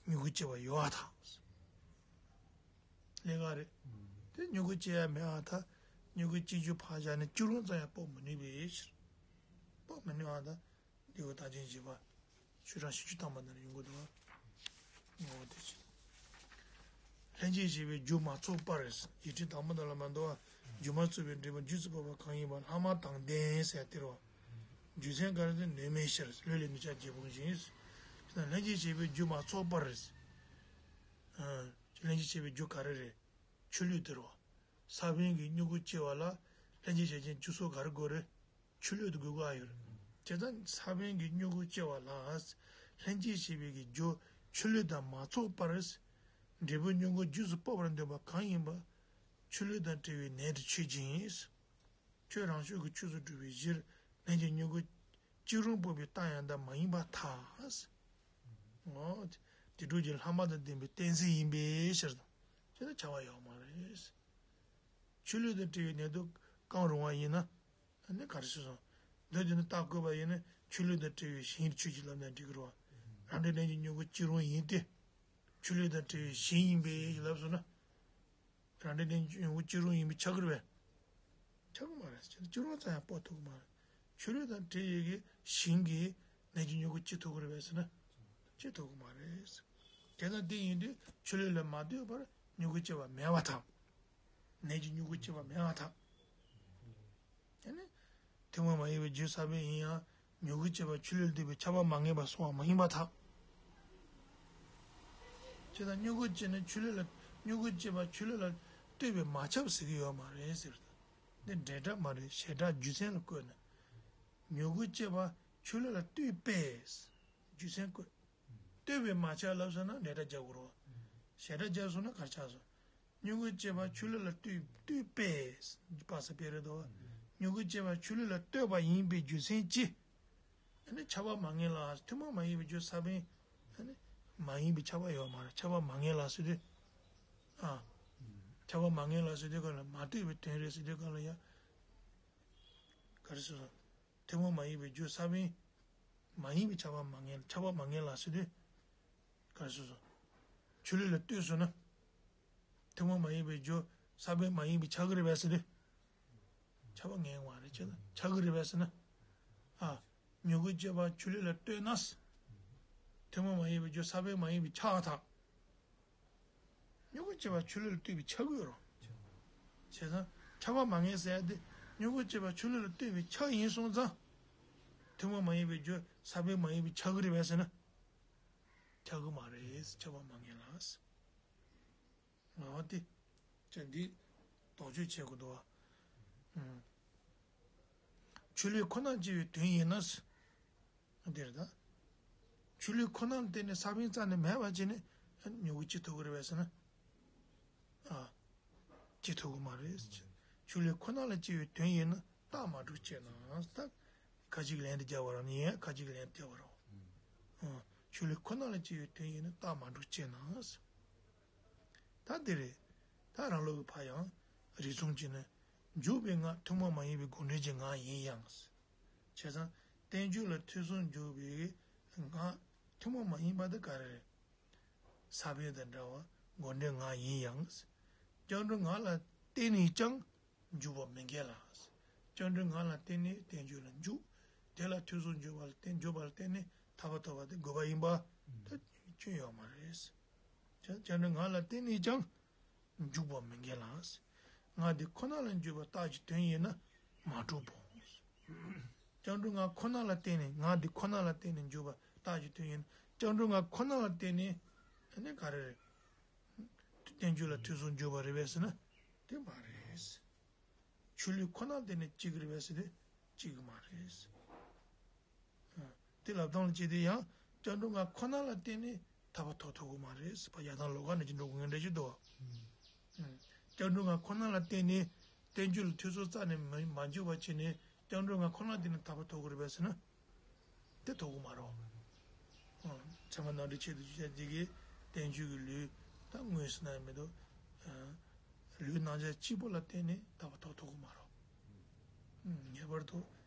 མྱུ་གུ་སྐྱེས་པ་ཡོད་པ་དང་། ལས་ཀ་རེད། དེ་མྱུ་གུ་སྐྱེ་ཡ་མེད་པ་དང་། མྱུ་གུ་སྐྱེ་རྒྱུ་ཕར་བཞག་ནས་སྐྱུག་རོང་ཙམ་ཡང་དཔོག་མི་ནུས་པའི་ཕྱིར། དཔོག་མི་ནུས་པ་དང་། འདི་བ་རྟགས་ཅན་བཞི་པ། ཆོས་གྲངས་བཞི་བཅུ་ཐམ་པ་ནང་ཡོང་གི་འདུག་བ། ངོ་བོ་དེ་བཞིན། ལྷན་ཅིག་བྱེད་པའི་རྒྱུ་མ་ཚོགས་པར། ཡིག་ཕྲེང་དང་པོ་ནང་ལ་མ་འདུག་བ། རྒྱུ་མ་ཚོགས་པའི་འབྲས་བུ་རྒྱུ་ཚོགས་པ་གང་ཡིན་པ་ལྷག་མ་དང་ལྡན་ཟེར་ཡ་དེ་རེད་བ། རྒྱུ་མཚན་ག་རེ་ཟེར་ནུས་མེད་ཕྱིར་ལུས་ལས་ནུས་ཆགས་རྒྱུ་སྤོང་ཞིང་། ལྷན་ཅིག་བྱེད་པའི་རྒྱུ་མ་ཚོགས་པར། ལྷན་ཅིག་བྱེད་པའི་རྒྱུ་ག་རེ་རེད། ཆོས་ལུགས་དེ་རེད་བ། ས་བོན་གྱི་མྱུ་གུ་སྐྱེ་བ་ལ་ལྷན་ཅིག་བྱེད་ཅན་རྒྱུ་ཚོགས་ག་རེ་དགོས་རེད། ཆོས་ལུགས་དེ་དགོས་ཀྱི་ཡོད་རེད། བྱས་ཙང་ས་བོན་གྱི་མྱུ་གུ་སྐྱེ་བ་ལ། ལྷན་ཅིག་བྱེད་པའི་གི་རྒྱུ་ཆུ་ལུད་དང་མ་ཚོགས་པར། འབྲས་བུ་མྱུ་གུ་རྗེས་སུ་སྤོབས་པར་འདོད་པ་གང་ཡིན་པ། ཆུ་ལུད་དང་བྲལ་བའི་ནད་དེ་ཆོས་ཅན། ཁྱོད་རང་ཕྱོགས་ཀྱི་ཆོས་སུ་གྲུབ་པའི་གཞིར་ནད་ཀྱི་མྱུ་གུ་སྐྱེ་རུང་སྤོབས་པའི་རྟགས་ཡང་དག་མ་ཡིན་པར་ཐལ། འོ། དེ་དྲུག་གི་ལྷག་མ་དང་ལྡན་པའི་གཏན་ཚིགས་ཡིན་པའི་ཕྱིར་དང་། ཅེས་ན་བྱ་བ་ཡོད་མ་རེད། ཆུ་ལུད་དང་བྲལ་བའི་ནད་དུ་བཀང་རུང་བ་ཡིན་ན། ཨ་ནི་ག་རེ་ཞུ་སོང་། འདོད་དེ་ནི་རྟགས་བཀོད་པ་ཡིན་ན་ཆུ་ལུད་དང་བྲལ་བའི་གཞན་ཆོས་ཅན་ལབ་ན་འགྲིག་གི་རེད་བ། རང་འབྲས་ནད་ཀྱི་མྱུ་གུ་སྐྱེ་རུང་ཡིན་ཏེ། ཆུ་ལུད་དང་བྲལ་བའི་གཞན་ཡིན་པས་ལབ་སོང་ན། རང་འབྲས་ནད་ཀྱི་མྱུ་གུ་སྐྱེ་རུང་ཡིན་པས་ཁྱབ་ཀྱི་རེད་པས། ཁྱབ་ཀྱི་མ་རེད། སྐྱེ་རུང་ཙམ་ཡང་སྤོ་ཐུབ་ཀྱི་མ་རེད། ཆུ་ལུད་དང་བྲལ་ཡས་ཀྱི་གཞན་གྱིས་ནད་ཀྱི་མྱུ་གུ་སྐྱེ་ཐུབ་ཀྱི་རེད་པས་ཟེར་ན། སྐྱེ་ཐུབ་ཀྱི་མ་རེད། དེ་ལྟར་དེ་ཡིན་དུས་ཆུ་ལུད་ལ་མ་ལྟོས་པར་མྱུ་གུ་སྐྱེ་བ་མེད་པར་ཐལ། ནད་ཀྱི་མྱུ་གུ་སྐྱེ་བ་མེད་པར་ཐལ། དེ་ནི། ཐུན་མོང་མ་ཡིན་པའི་རྒྱུ་ས་བོན་ཡིན་ཡང་མྱུ་གུ་སྐྱེ་བ་ཆུ་ལུད་ལ་ལྟོས་པའི་ཁྱབ་པ་མ་ངེས་པ་སོང་བ་མ་ཡིན་པར་ཐལ། ཅེས་དང་མྱུ་གུ་སྐྱེ་ནི་ཆུ་ལུད་ལ་མྱུ་གུ་སྐྱེ་བ་ཆུ་ལུད་ལ་ལྟོས་པའི་མ་ཁྱབ་ཟེར་གྱི་ཡོད་མ་རེད་ཟེར། འདི་འབྲེལ་སྒྲ་མ་རེད། བྱེད་སྒྲ་རྒྱུ་མཚན་ལ་བཀོད་ནས། མྱུ་གུ་སྐྱེ་བ་ཆུ་ལུད་ལ་ལྟོས་པས། རྒྱུ་མཚན་བཀོད། ལྟོས་པའི་མ་ཁྱབ་ལབ་སོང་ན་འབྲེལ་སྒྲ་རྒྱག་དགོས་རེད། བྱེད་སྒྲ་རྒྱག་སོང་ན་ག་རེ་ཆགས་སོང་། མྱུ་གུ་སྐྱེ་བ་ཆུ་ལུད་ལ་ལྟོས་ལྟོས་པས། པ་ས་པའི་རེད་དོ། མྱུ་གུ་སྐྱེ་བ་ཆུ་ལུད་ལ་ལྟོས་པ་ཡིན་པའི་རྒྱུ་མཚན་གྱིས། ཨ་ནི་ཁྱབ་པ་མ་ངེས་ལ་ཐུན་མོང་མ་ཡིན་པའི་རྒྱུ་ས་བོན། ཨ་ནི་མ་ཡིན་པའི་ཁྱབ་པ་ཡོད་མ་རེད། ཁྱབ་པ་མ་ངེས་ལ་ཟེར་དུས། ཨ། ཁྱབ་པ་མ་ངེས་ལ་ཟེར་དུས་གང་ལ་མ་ལྟོས་པའི་དོན་རེད་ཟེར་དུས་གང་ལ་ཡ། ག་རེ་ཟེར་སོང་། ཐུན་མོང་མ་ཡིན་པའི་རྒྱུ་ས་བོན། མ་ཡིན་པའི་ཁྱབ་པ་མ་ངེས་ཁྱབ་པ་མ་ངེས་ལ་ཟེར་དུས། ག་རེ་ཟེར་སོང་། ཆུ་ལུད་ལ་ལྟོས་སོང་ན། ཐུན་མོང་མ་ཡིན་པའི་རྒྱུ་ས་བོན་མ་ཡིན་པའི་ཆགས་ཀྱི་རེད་པས་ཟེར་དུས། ཁྱབ་པ་ངེས་མ་རེད་ཅེ་ན་ཆགས་ཀྱི་རེད་པས་ཟེར་ན། ཨ། མྱུ་གུ་སྐྱེ་བ་ཆུ་ལུད་ལ་ལྟོས་ན། ཐུན་མོང་མ་ཡིན་པའི་རྒྱུ་ས་བོན་མ་ཡིན་པའི་ཆགས་ཐག་མྱུ་གུ་སྐྱེ་བ་ཆུ་ལུད་ལ་ལྟོས་པའི་ཆགས་ཀྱི་ཡོད་རེད། བྱས་ཙང་ཁྱབ་པ་མ་ངེས་ཟེར་ཡ་དེ་མྱུ་གུ་སྐྱེ་བ་ཆུ་ལུད་ལ་ལྟོས་པའི་ཆགས་ཡིན་སོང་ཙང་། ཐུན་མོང་མ་ཡིན་པའི་རྒྱུ་ས་བོན་མ་ཡིན་པའི་ཆགས་ཀྱི་རེད་པས་ཟེར་ན། ཆགས་ཀྱི་མ་རེད། ཁྱབ་པ་མ་ངེས་ལ། ང་བ་དེ། ཅན་འདི་དོགས་གཅོད་བྱེད་དགོས་འདུག་བ། ཆུ་ལུད་ཁོ་ན་སྐྱེ་བའི་དོན་ཡིན་ན། འདིར་ད། ཆུ་ལུད་ཁོ་ན་ལ་བརྟེན་ནས་ས་བོན་རྩ་ནས་མེད་པ་བྱས་ནས་མྱུ་གུ་སྐྱེ་ཐུབ་ཀྱི་རེད་པས་ཟེར་ན། ཨ། སྐྱེ་ཐུབ་ཀྱི་མ་རེད། ཆུ་ལུད་ཁོ་ན་ལ་སྐྱེ་བའི་དོན་ཡིན་ན་རྟགས་མ་གྲུབ་ཅེ་ན། ད། ཁ་ཅིག་ལན་དུ་རྒྱག་པ་རང་ཡིན་ཡང་ཁ་ཅིག་ལན་དུ་རྒྱག་པ་རང་། ཨ། ཆུ་ལུད་ཁོ་ན་ལ་སྐྱེ་བའི་དོན་ཡིན་ན་རྟགས་མ་གྲུབ་ཅེ་ན། ད་འདི་རེད། ད་རང་ལུགས་ཀྱི་ཕ་ཡང་། རིགས་མཚུངས་ཀྱི་ནི། འཇུག་པའི་ངག་ཐུན་མོང་མ་ཡིན་པའི་དགོངས་འགྲེལ་གྱི་ངག་ཡིན་ཡང་། བྱས་ཙང་། བསྟན་བཅོས་ལ་ཐོས་བསམ་འཇུག་པའི་ངག་ཐུན་མོང་མ་ཡིན་པ་དེ་ག་རེ་རེད། ས་བོན་དང་འདྲ་བ་དགོངས་འགྲེལ་ངག་ཡིན་ཡང་། སྐྱབས་འགྲོའི་ངག་ལ་བརྟེན་ནས་ཀྱང་འཇུག་པ་མི་འགལ་ལ། སྐྱབས་འགྲོའི་ངག་ལ་བརྟེན་ནས་བསྟན་བཅོས་ལ་འཇུག་དེ་ལ་ཐོས་བསམ་འཇུག་པ་ལ་བརྟེན་འཇུག་པ་ལ་བརྟེན་ནས་ཐར་པ་ཐོབ་པ་དེ་དགོས་པ་ཡིན་པ། ད་སྐྱོན་ཡོད་མ་རེད། སྐྱབས་འགྲོའི་ངག་ལ་བརྟེན་ནས་ཀྱང་། འཇུག་པ་མི་འགལ་ལ། ངག་འདི་ཁོ་ན་ལ་འཇུག་པ་རྟགས་ཀྱི་དོན་ཡིན་ན་མ་གྲུབ་བོ། སྐྱབས་འགྲོའི་ངག་ཁོ་ན་ལ་བརྟེན་ནས་ངག་འདི་ཁོ་ན་ལ་བརྟེན་ནས་འཇུག་པ་རྟགས་ཀྱི་དོན་ཡིན་ན་སྐྱབས་འགྲོའི་ངག་ཁོ་ན་ལ་བརྟེན་ནས་ཨ་ནི་ག་རེ་རེད། བསྟན་བཅོས་ལ་ཐོས་བསམ་འཇུག་པ་རེད་པས་ཟེར་ན་དེ་མ་རེད། ཆུ་ལུད་ཁོ་ན་ལ་བརྟེན་ནས་སྐྱེ་གི་རེད་པས་ཟེར་ན་སྐྱེ་གི་མ་རེད། དེ་ལབ་སྟངས་ལ་བྱས་ཏེ་ཡང་སྐྱབས་འགྲོ་ངག་ཁོ་ན་ལ་བརྟེན་ནས་ཐར་པ་ཐོབ་ཐུབ་ཀྱི་མ་རེད་ཟེར་བ་ཡང་དང་ལོགས་ཀ་ནས་ཅི་འགྲོ་དགོས་ངེས་འདྲ་ཞིག་འདུག་སྐྱབས་འགྲོ་ངག་ཁོ་ན་ལ་བརྟེན་ནས་བསྟན་བཅོས་ལ་ཐོས་བསམ་རྩ་ནས་མ་མ་འཇུག་པ་བྱས་ནས་སྐྱབས་འགྲོ་ངག་ཁོ་ན་ལ་བརྟེན་ནས་ཐར་པ་ཐོབ་ཀྱི་རེད་པས་ཟེར་ན་དེ་ཐོབ་ཀྱི་མ་རེད། ཚད་མ་རྣམ་འགྲེལ་ཆེད་དུ་བརྗོད་བྱ་འདི་གའི་བསྟན་བཅོས་ཀྱི་ལུས་ད་དངོས་སུ་ན་ཡང་མི་འདུག་ལུས་རྣམ་གཞག་གཅིག་པོ་ལ་བརྟེན་ནས་ཐར་པ་ཐོབ་ཐུབ་ཀྱི་མ་རེད། ངེས་པར་དུ་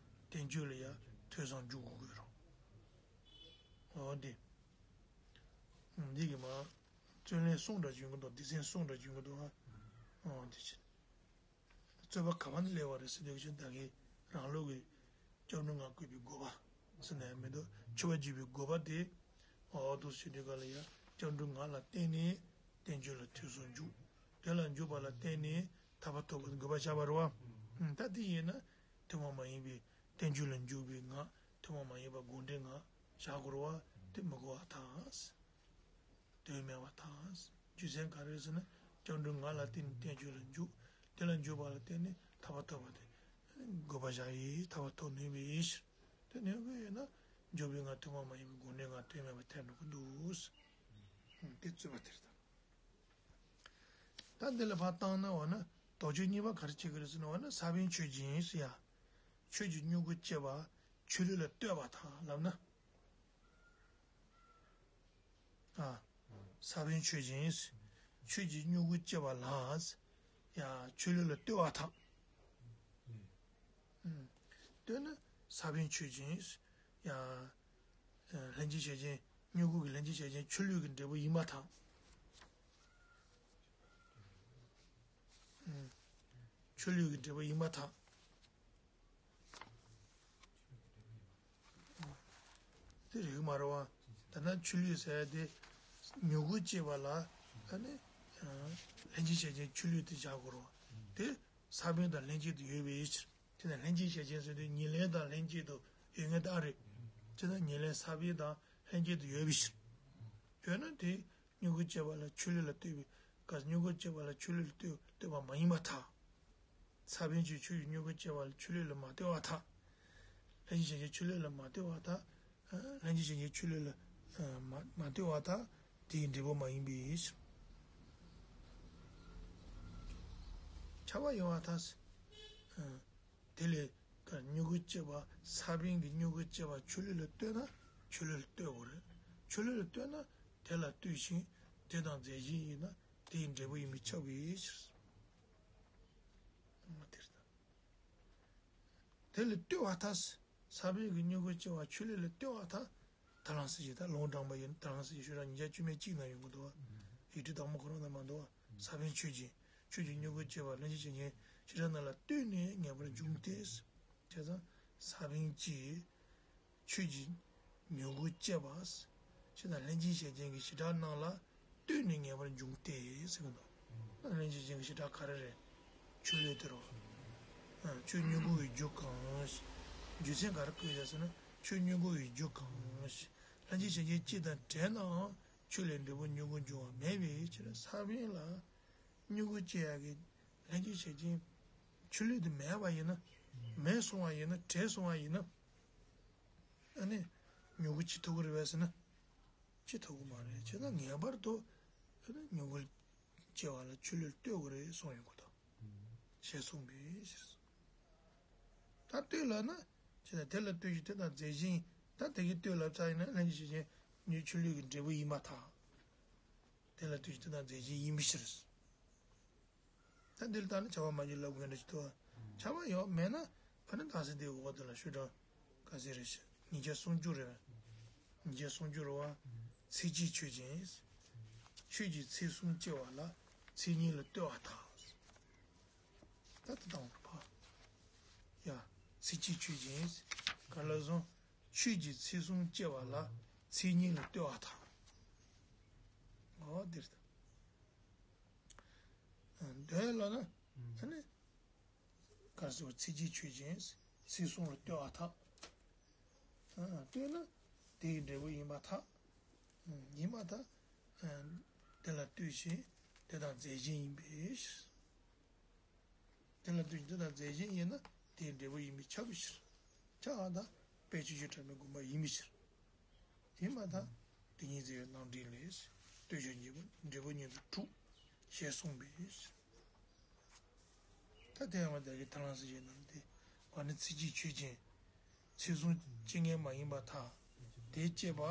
བསྟན་བཅོས་ལ་ཡང་ཐོས་བསམ་འཇུག་དགོས་ཀྱི་རེད། འོ་འདི། འདི་གི་མ། རྩོད་ལན་གསུམ་འདྲ་བྱུང་གི་འདུག་སྡེ་ཚན་གསུམ་འདྲ་བྱུང་གི་འདུག་ཨ། འོ་འདི་བྱས། རྩོད་པ་ག་པ་ནས་སླེབས་པ་རེད་ཟེར་དུས་ཀྱི་ད་གིན་རང་ལུགས་ཀྱི་སྐྱབས་འགྲོ་ངག་བཀོད་པའི་དགོས་པ་ཟེར་ན་ཡང་མི་འདུག་མཆོད་པ་བརྗོད་པའི་དགོས་པ་དེ། འོ་འདུག་ཟེར་དུས་ག་ལ་ཡང་སྐྱབས་འགྲོ་ངག་ལ་བརྟེན་ནས་བསྟན་བཅོས་ལ་ཐོས་བསམ་འཇུག་དེ་ལ་འཇུག་པ་ལ་བརྟེན་ནས་ཐར་པ་ཐོབ་པ་དགོས་པ་བཞག་པ་རེད་བ། ད་དེ་ཡིན་ན་ཐུན་མོང་མ་ཡིན་པའི་བསྟན་བཅོས་ལ་འཇུག་པའི་ངག་ཐུན་མོང་མ་ཡིན་པ་དགོངས་འགྲེལ་ངག་བཞག་དགོས་རེད་བ་དེ་མི་དགོས་པ་དང་། དོན་མེད་པ་དང་། རྒྱུ་མཚན་ག་རེ་ཟེར་ན་སྐྱབས་འགྲོ་ངག་ལ་བརྟེན་ནས་བསྟན་བཅོས་ལ་འཇུག་དེ་ལ་འཇུག་པ་ལ་བརྟེན་ནས་ཐར་པ་ཐོབ་པ་དེ། དགོས་པ་བཞག་ཡིས་ཐར་པ་ཐོབ་ནུས་པའི་ཕྱིར། དེ་ནས་དངོས་ཡོད་ན་འཇུག་པའི་ངག་ཐུན་མོང་མ་ཡིན་པའི་སྒོ་ནས་ངག་དོན་མེད་པར་ཐལ་འགྲོ་གི་འདུག། དེ་རྩོད་པ་དེ་རེད་ད། ད་འདི་ལ་ཕར་བཏང་ན་འོ་ན་དོགས་གཅོད་གཉིས་པ་ག་རེ་བྱེད་ཀྱི་རེད་ཟེར་ན། འོ་ན་ས་བོན་ཆོས་ཅན་ཟེར་ཡ། ཆོས་ཀྱི་མྱུ་གུ་སྐྱེ་བ་ཆུ་ལུད་ལ་ལྟོས་པ་དང་ལབ་ན། ཨ། ས་བོན་ཆོས་ཅན། ཆོས་ཀྱི་མྱུ་གུ་སྐྱེ་བ་ལ། ཡ། ཆུ་ལུད་ལ་ལྟོས་པ་དང་། ལྟོས་ན་ས་བོན་ཆོས་ཅན། ཡ། ལྷན་ཅིག་བྱེད་ཅན། མྱུ་གུ་གི་ལྷན་ཅིག་བྱེད་ཅན་ཆུ་ལུད་ཀྱི་འབྲས་བུ་ཡིན་པ་དང་། ཆུ་ལུད་ཀྱི་འབྲས་བུ་ཡིན་པ་དང་། དེ་རེད་མ་རེད་བ། ད་ལྟ་ཆུ་ལུད་ཟེར་ཡ་དེ་མྱུ་གུ་སྐྱེ་བ་ལ་ཨ་ནི་ལྷན་ཅིག་བྱེད་ཅན་ཆུ་ལུད་དེ་བཞག་དགོས་རེད་བ། དེ་ས་བོན་དང་ལྷན་ཅིག་ཏུ་ཡོད་པའི་ཕྱིར། དེ་ནི་ལྷན་ཅིག་བྱེད་ཅན་ཟེར་དུས་ཉེར་ལེན་དང་ལྷན་ཅིག་ཏུ་ཡོད་ངེས་ད་རེད། དེ་ནི་ཉེར་ལེན་ས་བོན་དང་ལྷན་ཅིག་ཏུ་ཡོད་པའི་ཕྱིར། ཡོད་ན་དེ་མྱུ་གུ་སྐྱེ་བ་ལ་ཆུ་ལུད་ལ་ལྟོས་པའི་སྐབས་མྱུ་གུ་སྐྱེ་བ་ལ་ཆུ་ལུད་ལ་ལྟོས་ལྟོས་པ་མ་ཡིན་པར་ཐལ། ས་བོན་གྱི་ཆུ་ཡི་མྱུ་གུ་སྐྱེ་བ་ལ་ཆུ་ལུད་ལ་མ་ལྟོས་པར་ཐལ། ལྷན་ཅིག་བྱེད་ཅན་ཆུ་ལུད་ལ་མ་ལྟོས་པར་ཐལ། ལྷན་ཅིག་བྱེད་ཅན་ཆུ་ལུད་ལ་མ་མ་ལྟོས་པར་ཐལ། དེའི་འབྲས་བུ་མ་ཡིན་པའི་ཕྱིར། ཁྱབ་པ་ཡོད་པར་ཐལ། དེ་ལས་ཀར་མྱུ་གུ་སྐྱེ་བ་ས་བོན་གྱི་མྱུ་གུ་སྐྱེ་བ་ཆུ་ལུད་ལ་ལྟོས་ན་ཆུ་ལུད་ལ་ལྟོས་དགོས་རེད། ཆུ་ལུད་ལ་ལྟོས་ན་དེ་ལ་ལྟོས་ཤིང་དེ་དང་རྫས་གཞན་ཡིན་ན་དེའི་འབྲས་བུ་ཡིན་པས་ཁྱབ་པའི་ཕྱིར། དེ་ལ་ལྟོས་པར་ཐལ། ས་བོན་གྱི་མྱུ་གུ་སྐྱེ་བ་ཆུ་ལུད་ལ་ལྟོས་པར་ཐལ། ད་ལན་གསལ་བྱེད་ད་ལུང་དྲངས་པ་ཡིན། ད་ལན་གསལ་བྱེད་ཤོད་ར་ཉིས་བརྒྱ་བཅུ་མེད་གཅིག་ན་ཡོང་གི་འདུག་བ། ཡིག་འབྲུ་དང་པོ་ཁོ་རང་ན་མ་འདུག་བ། ས་བོན་ཆོས་ཅན། ཆོས་ཀྱི་མྱུ་གུ་སྐྱེ་བ་ལྷན་ཅིག་བྱེད་ཅན་བྱེ་བྲག་རྣམས་ལ་ལྟོས་ནས་ངེས་པར་འབྱུང་སྟེ། བྱས་ཙང་ས་བོན་གྱི་ཆོས་ཀྱི་མྱུ་གུ་སྐྱེ་བ། ཆོས་དང་ལྷན་ཅིག་བྱེད་ཅན་གྱི་བྱེ་བྲག་རྣམས་ལ་ལྟོས་ནས་ངེས་པར་འབྱུང་སྟེ་ཟེར་གི་འདུག་ལྷན་ཅིག་བྱེད་ཅན་གྱི་བྱེ་བྲག་ག་རེ་རེད། ཆུ་ལུད་དེ་རེད་བ། ཆོས་མྱུ་གུ་ཡི་རྒྱུ་གང་ཞིག་རྒྱུ་མཚན་ག་རེ་བཀོད་ཡོད་ཟེར་ན་ཆོས་མྱུ་གུ་ཡི་རྒྱུ་གང་ཞིག་ལྷན་ཅིག་བྱེད་ཅན་སྤྱི་དང་བྲལ་ནའང་ཆོས་ལས་འབྲས་བུ་མྱུ་གུ་འབྱུང་བ་མེད་པའི་ཕྱིར། ས་བོན་ལ་མྱུ་གུ་སྐྱེ་ཡག་གི་ལྷན་ཅིག་བྱེད་ཅན་ཆུ་ལུད་དེ་མེད་པ་ཡིན་ན། མེད་སོང་བ་ཡིན་ན་བྲལ་སོང་བ་ཡིན་ན། ཨ་ནི་མྱུ་གུ་སྐྱེ་ཐུབ་ཀྱི་རེད་པས་ཟེར་ན། སྐྱེ་ཐུབ་ཀྱི་མ་རེད། བྱས་ན་ངེས་པར་དུ་ཨ་ནི་མྱུ་གུ་སྐྱེ་བ་ལ་ཆུ་ལུད་ལྟོས་དགོས་རེད་གསུངས་ཡོང་གི་འདུག་ཞེས་གསུངས་པའི་ཕྱིར། ད་ལྟོས་ལབ་ན། བྱས་ན་དེ་ལ་ལྟོས་ཤིང་དེ་དང་རྫས་གཞན་ད་དེ་གི་ལྟོས་ལབ་ཚར་ཡིན་ན་ལྷན་ཅིག་བྱེད་ཅན་ཉིད་ཆུ་ལུད་ཀྱི་འབྲས་བུ་ཡིན་པར་ཐལ། དེ་ལ་ལྟོས་ཤིང་དེ་དང་རྫས་གཞན་ཡིན་པའི་ཕྱིར། ད་འདིར་ལྟ་ན་ཁྱབ་པ་མ་བྱུང་ལབ་དགོས་འདྲ་ཞིག་འདུག་ཁྱབ་པ་ཡོད་མེད་ན་ཨ་ནི་ད་སེ་འདིའི་འོག་དེ་ལ་ཤོད་གྲངས་ག་ཚད་རེད་ཤག་ཉིས་བརྒྱ་སུམ་ཅུ་རེད། ཉིས་བརྒྱ་སུམ་ཅུ་རེད་བ། ཚིག་གཅིག་ཆོས་ཅན། ཆོས་ཀྱི་ཚིག་གསུམ་སྐྱེ་བ་ལ་ཚིག་གཉིས་ལ་ལྟོས་པར་ཐལ། ད་ལྟ་དང་པོ་ཕ། ཡ། ཚིག་གཅིག་ཆོས་ཅན། ག་ལ་སོང་། ཆོས་ཀྱི་ཚིག་གསུམ་སྐྱེ་བ་ལ་ཚིག་གཉིས་ལ་ལྟོས་པར་ཐལ། འོ་འདིར་ད། འདོད་ལ་ན། ཨ་ནི། ག་རེ་ཟེར་བ་ཚིག་གཅིག་ཆོས་ཅན། ཚིག་གསུམ་ལ་ལྟོས་པར་ཐལ། ལྟོས་ན་དེའི་འབྲས་བུ་ཡིན་པར་ཐལ། ཡིན་པར་ཐལ། དེ་ལ་ལྟོས་ཤིང་དེ་དང་རྫས་གཞན་ཡིན་པའི་ཕྱིར། དེ་ལ་ལྟོས་ཤིང་དེ་དང་རྫས་གཞན་ཡིན་ན་དེའི་འབྲས་བུ་ཡིན་པས་ཁྱབ་པའི་ཕྱིར། ཁྱབ་པ་དང་དཔེ་ཆོས་ཅན་ཕྲ་མོའི་དགོངས་པ་ཡིན་པའི་ཕྱིར། དེ་མ་ཐག་དེ་ཉིད་ཟེར་བའི་རྣམ་འགྲེལ་ལས། ལྟོས་ཤིང་འབྲས་བུ་འབྲས་བུ་ཉིད་དུ་གྲུབ། ཞེས་གསུངས་པས། ད་དེ་ཡང་བ་དག་གི་ཐ་ལང་སྲིད་ཞེས་རྣམས་ཏེ། བ་ནི་ཚིག་གཅིག་ཆོས་ཅན། ཚིག་གསུམ་སྐྱེ་ངེས་མ་ཡིན་པར་ཐལ། དེ་སྐྱེས་པ།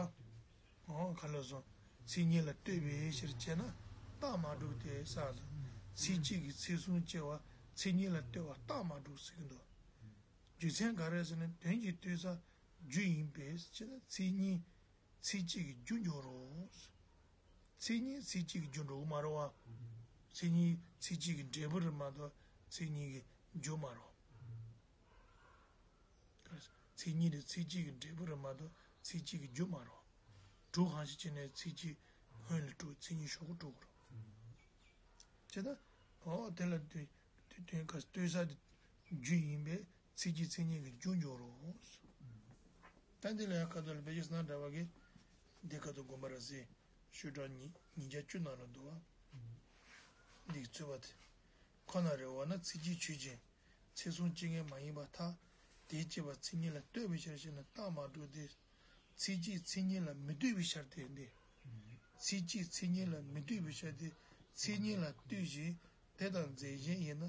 འོ་ག་ལ་སོང་། ཚིག་གཉིས་ལ་ལྟོས་པའི་ཕྱིར་བྱས་ན་རྟགས་མ་གྲུབ་སྟེ་ས་ལ། ཚིག་གཅིག་གིས་ཚིག་གསུམ་སྐྱེ་བ་ཚིག་གཉིས་ལ་ལྟོས་པ་རྟགས་མ་གྲུབ་ཟེར་གྱི་འདུག་རྒྱུ་མཚན་ག་རེ་ཟེར་ན་དོན་གྱི་ལྟོས་ས་རྒྱུ་ཡིན་པས་ཅེ་ན་ཚིག་གཉིས་ཚིག་གཅིག་གི་རྒྱུ་འཇོག་རོགས། ཚིག་གཉིས་ཚིག་གཅིག་གི་རྒྱུ་འགྲོ་གི་མ་རེད་བ། ཚིག་གཉིས་ཚིག་གཅིག་གི་འབྲས་བུ་རེད་མ་གཏོགས་ཚིག་གཉིས་ཀྱི་རྒྱུ་མ་རེད། ཚིག་གཉིས་དེ་ཚིག་གཅིག་གི་འབྲས་བུ་རེད་མ་གཏོགས་ཚིག་གཅིག་གི་རྒྱུ་མ་རེད། དྲུག་གང་ཞིག་བྱས་ནས་ཚིག་གཅིག་སྔོན་ལ་དྲུག་ཚིག་གཉིས་ཞོག་གུ་དྲུག་རེད། བྱས་ན། འོ་དེ་ལ་དུས་དུས་དོན་ག་ལྟོས་ས་དེ་རྒྱུ་ཡིན་པས་ཚིག་གཅིག་ཚིག་གཉིས་ཀྱི་རྒྱུ་འཇོག་རོགས། ད་འདི་ལ་ཡང་ཁ་ཐོག་ལ་བེ་ཅི་སྣ་འདྲ་བ་གི་འདི་ཁ་ཐོག་དགོན་པ་ར་སེ་ཤོད་གྲངས་ཉིས་ཉིས་བརྒྱ་བཅུ་ནང་ལ་འདུག་བ། འདི་གི་རྩོད་པ་དེ། ཁོ་ན་རེ་བ་ན་ཚིག་གཅིག་ཆོས་ཅན། ཚིག་གསུམ་སྐྱེ་ངེས་མ་ཡིན་པར་ཐལ། དེ་སྐྱེ་བ་མཚན་ཉིད་ལ་ལྟོས་པའི་ཕྱིར་ཞེ་ན་རྟགས་མ་གྲུབ་སྟེ། མཚན་གཅིག་མཚན་ཉིད་ལ་མི་ལྟོས་པའི་ཕྱིར་ཏེ་འདི། མཚན་གཅིག་མཚན་ཉིད་ལ་མི་ལྟོས་པའི་ཕྱིར་ཏེ། མཚན་ཉིད་ལ་ལྟོས་ཤིང་དེ་དང་རྫས་གཞན་ཡིན་ན།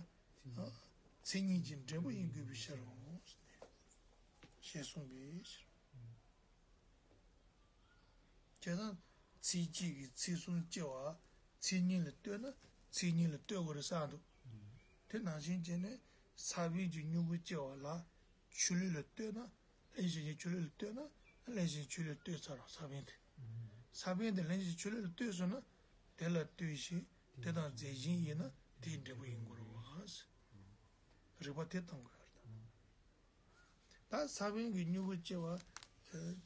མཚན་ཉིད་ཀྱི་འབྲས་བུ་ཡིན་དགོས་པའི་ཕྱིར་རོ། ཞེས་གསུངས་པའི་ཕྱིར། བྱས་ཙང་ཚེ་གཅིག་གིས་ཚེ་གསུམ་སྐྱེ་བ་མཚན་ཉིད་ལ་ལྟོས་ན་མཚན་ཉིད་ལ་ལྟོས་དགོས་རེད་བསམ་འདུག་དེ་ནང་བཞིན་བྱས་ནས་ས་བོན་གྱི་མྱུ་གུ་སྐྱེ་བ་ལ་ཆུ་ལུད་ལ་ལྟོས་ན། ལྷན་ཅིག་བྱེད་ཀྱི་ཆུ་ལུད་ལ་ལྟོས་ན་ལྷན་ཅིག་བྱེད་ཀྱི་ཆུ་ལུད་ལ་ལྟོས་ཚར་བ། ས་བོན་དེ། ས་བོན་དེ་ལྷན་ཅིག་བྱེད་ཀྱི་ཆུ་ལུད་ལ་ལྟོས་སོང་ན་དེ་ལ་ལྟོས་ཤིང་དེ་དང་རྫས་གཞན་ཡིན་ན་དེའི་འབྲས་བུ་ཡིན་དགོས་རེད་བ། རིགས་པ་དེ་གཏང་དགོས་ཡོད་རེད་ད། ད་ས་བོན་གྱི་མྱུ་གུ་སྐྱེ་བ།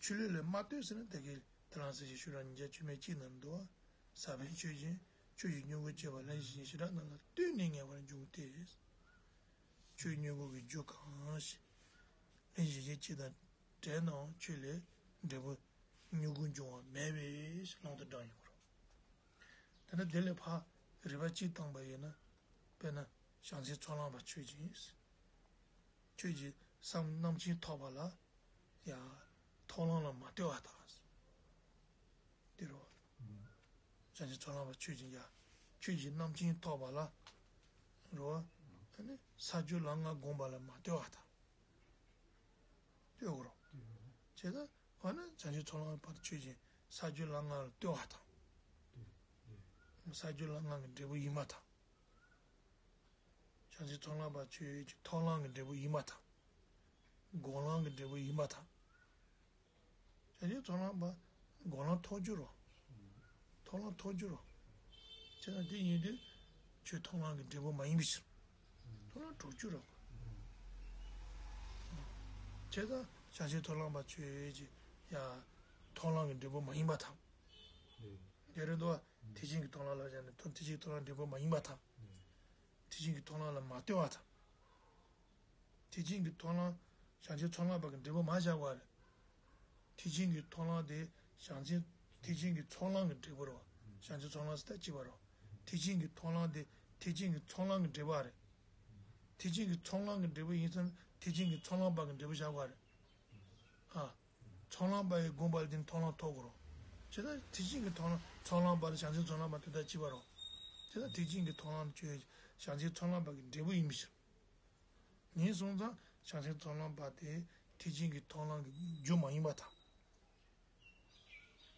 ཆུ་ལུད་ལ་མ་ལྟོས་ཟེར་ན་དེ་གའི་དེ་རང་ཟེར་གྱི་ཤུ་ར་ཉིས་བརྒྱ་བཅུ་མེད་གཅིག་ན་འདུག་ས་བོན་ཆོས་ཅན། ཆུ་ཡི་མྱུ་གུ་སྐྱེ་བ་ལ་ཡིད་བཞིན་ཞེ་དྲག་རྣམས་ལ་ལྟོས་ནས་ངེས་པར་འབྱུང་སྟེ། ཆུའི་མྱུ་གུ་གི་རྒྱུ་གང་ཞིག་ལྷན་ཅིག་བྱེད་ཀྱི་སྤྱི་དང་བྲལ་ནའང་ཆོས་ལས་འབྲས་བུ་མྱུ་གུ་འབྱུང་བ་མེད་པའི་ལུང་དུ་བགྲངས་ཡོད་པ་རེད། དེ་ནས་དེ་ལས་ཕར་རིགས་པ་གཅིག་བཏང་པ་ཡིན་ན། དཔེར་ན་བྱང་སེམས་ཚོགས་ལམ་པ་ཆོས་ཅན། ཁྱོད་ཀྱིས་སེམས་རྣམ་མཁྱེན་ཐོབ་པ་ལ་ཡང་མཐོང་ལམ་ལ་མ་ལྟོས་པ་དང་། དེ་རུ་བྱང་ཆུབ་ཚོགས་ལམ་པ་ཆོས་ཅན། ཡང་ཁྱོད་ཀྱིས་རྣམ་མཁྱེན་ཐོབ་པ་ལ་རུ་བ་ས་བཅུ་ལམ་ལྔ་བསྒོམ་པ་ལ་མ་ལྟོས་པ་དང་། ལྟོས་དགོས་རོ། བྱས་ཙང་འོ་ན་བྱང་ཆུབ་ཚོགས་ལམ་པ་ཆོས་ཅན་ས་བཅུ་ལམ་ལྔ་ལ་ལྟོས་པ་དང་། ས་བཅུ་ལམ་ལྔ་གི་འབྲས་བུ་ཡིན་པ་དང་། བྱང་ཆུབ་ཚོགས་ལམ་པ་ཆོས་ཀྱི་མཐོང་ལམ་གྱི་འབྲས་བུ་ཡིན་པ་དང་། སྒོམ་ལམ་གྱི་འབྲས་བུ་ཡིན་པ་དང་། བྱང་ཆུབ་ཚོགས་ལམ་པ་སྒོམ་ལམ་ཐོབ་རྒྱུ་རོ། མཐོང་ལམ་ཐོབ་རྒྱུ་རོ། བྱས་ཙང་དེ་ཡིན་དུས་ཆོས་མཐོང་ལམ་གྱི་འབྲས་བུ་མ་ཡིན་པའི་ཕྱིར། མཐོང་ལམ་གྲུབ་རྒྱུ་རོ། བྱས་ཙང་བྱང་ཆུབ་ཚོགས་ལམ་པ་ཆོས་ཀྱི་ཡ་མཐོང་ལམ་གྱི་འབྲས་བུ་མ་ཡིན་པ་དང་། དེ་རེད་དོ། ཐེག་ཆེན་གྱི་མཐོང་ལམ་ལ་བཞག་ནས་ཐེག་ཆེན་གྱི་མཐོང་ལམ་འབྲས་བུ་མ་ཡིན་པ་དང་། ཐེག་ཆེན་གྱི་མཐོང་ལམ་ལ་མ་ལྟོས་པ་དང་། ཐེག་ཆེན་གྱི་མཐོང་ལམ་བྱང་ཆུབ་ཚོགས་ལམ་པ་གི་འབྲས་བུ་མ་བཞག་པ་རེད། ཐེག་ཆེན་གྱི་མཐོང་ལམ་དེ་བྱང་ཆུབ་ཐེག་ཆེན་གྱི་ཚོགས་ལམ་གྱི་འབྲས་བུ་རེད་བ། བྱང་ཆུབ་ཚོགས་ལམ་ཟེར་ད་གཅིག་པ་རེད་བ། ཐེག་ཆེན་གྱི་མཐོང་ལམ་དེ་ཐེག་ཆེན་གྱི་ཚོགས་ལམ་གྱི་འབྲས་བུ་རེད། ཐེག་ཆེན་གྱི་ཚོགས་ལམ་གྱི་འབྲས་བུ་ཡིན་ཙང་ཐེག་ཆེན་གྱི་ཚོགས་ལམ་པ་གི་འབྲས་བུ་བཞག་པ་རེད། ཨ། ཚོགས་ལམ་པ་ཡི་དགོངས་པ་ལ་བརྟེན་མཐོང་ལམ་ཐོབ་དགོས་རོ། བྱས་ཙང་ཐེག་ཆེན་གྱི་མཐོང་ལམ་ཚོགས་ལམ་པ་ལ་བྱང་ཆུབ་ཚོགས་ལམ་པ་དེ་དག་གཅིག་པ་རོ། བྱས་ཙང་ཐེག་ཆེན་གྱི་མཐོང་ལམ་ཆོས་བྱང་ཆུབ་ཚོགས་ལམ་པ་གི་འབྲས་བུ་ཡིན་པའི་ཕྱིར། ངས་སོང་ཙང་བྱང་ཆུབ་ཚོགས་ལམ་པ་དེ་ཐེག་ཆེན་གྱི་མཐོང་ལམ་གྱི་རྒྱུ་མ་ཡིན་པ་དང་།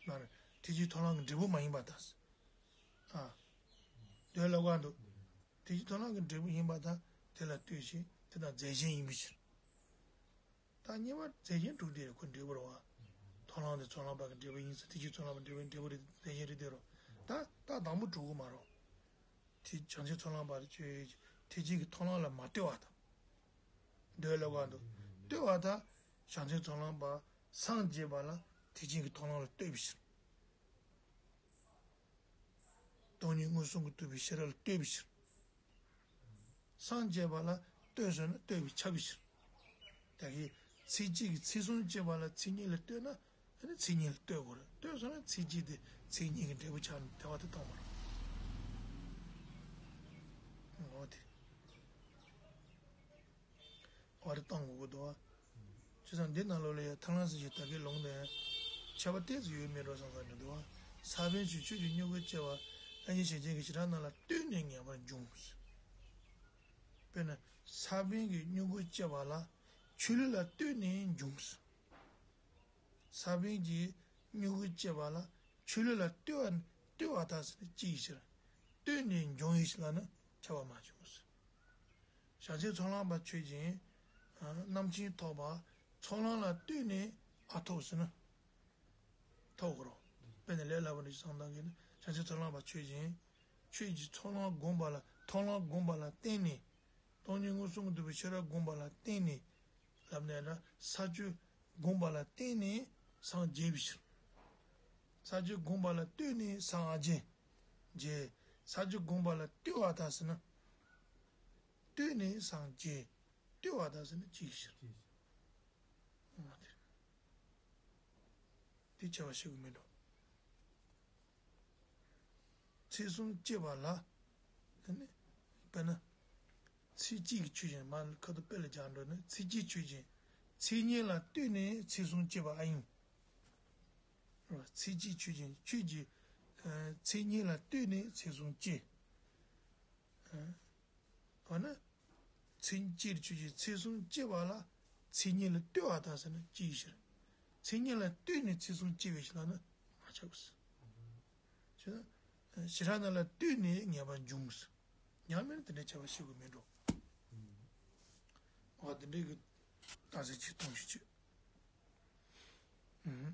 མ་རེད། ཐེག་ཆེན་མཐོང་ལམ་གྱི་འབྲས་བུ་མ་ཡིན་པ་དང་། ཨ། དོན་ལ་བཀག་འདུག་ཐེག་ཆེན་མཐོང་ལམ་གྱི་འབྲས་བུ་ཡིན་པ་དང་དེ་ལ་ལྟོས་ཤིང་དེ་དང་རྫས་གཞན་ཡིན་པའི་ཕྱིར། ད་གཉིས་པ་རྫས་གཞན་དྲུག་དེ་རེད་ཁོ་འབྲས་བུ་རེད་བ། མཐོང་ལམ་དེ་ཚོགས་ལམ་པ་གི་འབྲས་བུ་ཡིན་ཟེར་ཐེག་ཆེན་ཚོགས་ལམ་པ་འབྲས་བུ་འབྲས་བུ་རེད་རྫས་གཞན་རེད་དེ་རོ། ད་ད་དང་པོ་དྲུག་གོ་མ་རོ། དེ་བྱང་ཆུབ་ཚོགས་ལམ་པ་ཆོས་ཐེག་ཆེན་གྱི་མཐོང་ལམ་ལ་མ་ལྟོས་པ་དང་། འདོད་ལ་བ་འདུག་ལྟོས་པ་དང་བྱང་ཆུབ་ཚོགས་ལམ་པ་སངས་རྒྱས་པ་ལ་ཐེག་ཆེན་གྱི་མཐོང་ལམ་ལ་ལྟོས་པའི་ཕྱིར། སྟོང་ཉིད་མངོན་སུམ་གྱིས་རྟོགས་པའི་ཤེས་རབ་ལ་ལྟོས་པའི་ཕྱིར། སངས་རྒྱས་པ་ལ་ལྟོས་ཟེར་ན་ལྟོས་པས་ཁྱབ་པའི་ཕྱིར། ད་གིན་ཚེ་གཅིག་གིས་ཚེ་གསུམ་སྐྱེ་བ་ལ་མཚན་ཉིད་ལ་ལྟོས་ན་ཨ་ནི་མཚན་ཉིད་ལ་ལྟོས་དགོས་རེད། ལྟོས་ཟེར་ན་ཚེ་གཅིག་དེ་མཚན་ཉིད་ཀྱི་འབྲས་བུ་ཆགས་ནས་དེ་བ་དེ་གཏོང་བ་རེད། འོ་དེ། བ་རེ་བཏང་དགོས་ཀྱི་འདུག་བ། བྱས་ཙང་འདི་ནང་ལོགས་ལ་ཡང་ཐར་ལམ་སེམས་བསྐྱེད་ད་གའི་ལུང་དང་ཁྱད་པར་ཏོག་ཙམ་ཡོད་མེད་འགྲོ་བསམ་བསམ་འདྲ་འདུག་བ། ས་བོན་གྱི་ཆུ་ཡི་མྱུ་གུ་སྐྱེ་བ་ལྷན་ཅིག་བྱེད་ཅན་གྱི་བྱེ་བྲག་རྣམས་ལ་ལྟོས་ནས་ངེས་པར་འབྱུང་། དཔེར་ན་ས་བོན་གྱི་མྱུ་གུ་སྐྱེ་བ་ལ་ཆུ་ལུད་ལ་ལྟོས་ནས་འབྱུང་། ས་བོན་གྱི་མྱུ་གུ་སྐྱེ་བ་ལ་ཆུ་ལུད་ལ་ལྟོས་པ་ལྟོས་པ་དག་ཟེར་ན་ཅི་ཡི་ཕྱིར། ལྟོས་ནས་འབྱུང་ཡི་ཕྱིར་ལབ་ན་ཁྱབ་པ་མ་བྱུང་ཟེར། བྱང་ཆུབ་ཚོགས་ལམ་པ་ཆོས་ཅན། རྣམ་མཁྱེན་ཐོབ་པ། ཚོགས་ལམ་ལ་ལྟོས་ནས་ཨ་ཐོབ་ཟེར་ན། ཐོབ་ཀྱི་རེད། དཔེར་ན་ལས་སླ་པོ་འདྲ་ཞིག་བསམ་བཏང་གི་ན་བྱང་ཆུབ་ཚོགས་ལམ་པ་ཆོས་ཅན། ཆོས་ཀྱི་ཚོགས་ལམ་བསྒོམས་པ་ལ་མཐོང་ལམ་བསྒོམས་པ་ལ་བརྟེན་ནས། སྟོང་ཉིད་མངོན་སུམ་དུ་རྟོགས་པའི་ཤེས་རབ་བསྒོམས་པ་ལ་བརྟེན་ནས། ལབ་ནས་ན་ས་བཅུ་བསྒོམས་པ་ལ་བརྟེན་ནས་སངས་རྒྱས་པའི་ཕྱིར། ས་བཅུ་བསྒོམས་པ་ལ་ལྟོས་ནས་སངས་ཨ་རྒྱས། རྒྱས། ས་བཅུ་བསྒོམས་པ་ལ་ལྟོས་པ་དག་ཟེར་ན། ལྟོས་ནས་སངས་རྒྱས། ལྟོས་པ་དག་ཟེར་ན་ཅིའི་ཕྱིར། འོ་དེ། དེ་ཆེ་བ་ཞིག་མིན་འགྲོ། ཚེ་གསུམ་སྐྱེ་བ་ལ། དེ་ནི། དཔེར་ན། ཚེ་གཅིག་གི་ཆོས་ཅན་མ་ཁ་ཐུག་དཔེ་ལ་སྦྱར་འགྲོ་ན་ཚེ་གཅིག་ཆོས་ཅན། མཚན་ཉིད་ལ་ལྟོས་ནས་ཚེ་གཟུང་སྐྱེ་བ་ཨ་ཡིན། མཚན་གཅིག་ཆོས་ཅན། ཁྱོད་ཀྱིས་ཨ་མཚན་ཉིད་ལ་ལྟོས་ནས་ཚེ་གཟུང་སྐྱེ། ཨ་འོ་ན། མཚན་ཅིར་ཆོས་ཅན། ཚེ་གཟུང་སྐྱེ་བ་ལ་མཚན་ཉིད་ལ་ལྟོས་པ་དང་ཟེར་ན་ཅིའི་ཕྱིར། མཚན་ཉིད་ལ་ལྟོས་ནས་ཚེ་གཟུང་སྐྱེ་བའི་ཕྱིར་ལ་ནི་མ་ཁྱབ་ཟེར། བྱས་ན། ཞི་ཁྲོ་རྣམས་ལ་ལྟོས་ནས་ངེས་པར་འབྱུང་ཟེར། ཡང་མིན་ན་དེ་འདྲ་ཁྱབ་པ་ཤེས་དགོས་མེད་འགྲོ། འོ་དེ་འདྲའི་གི་རྟགས་གསལ་ཆེ་གཏོང་ཞིག་བྱེད།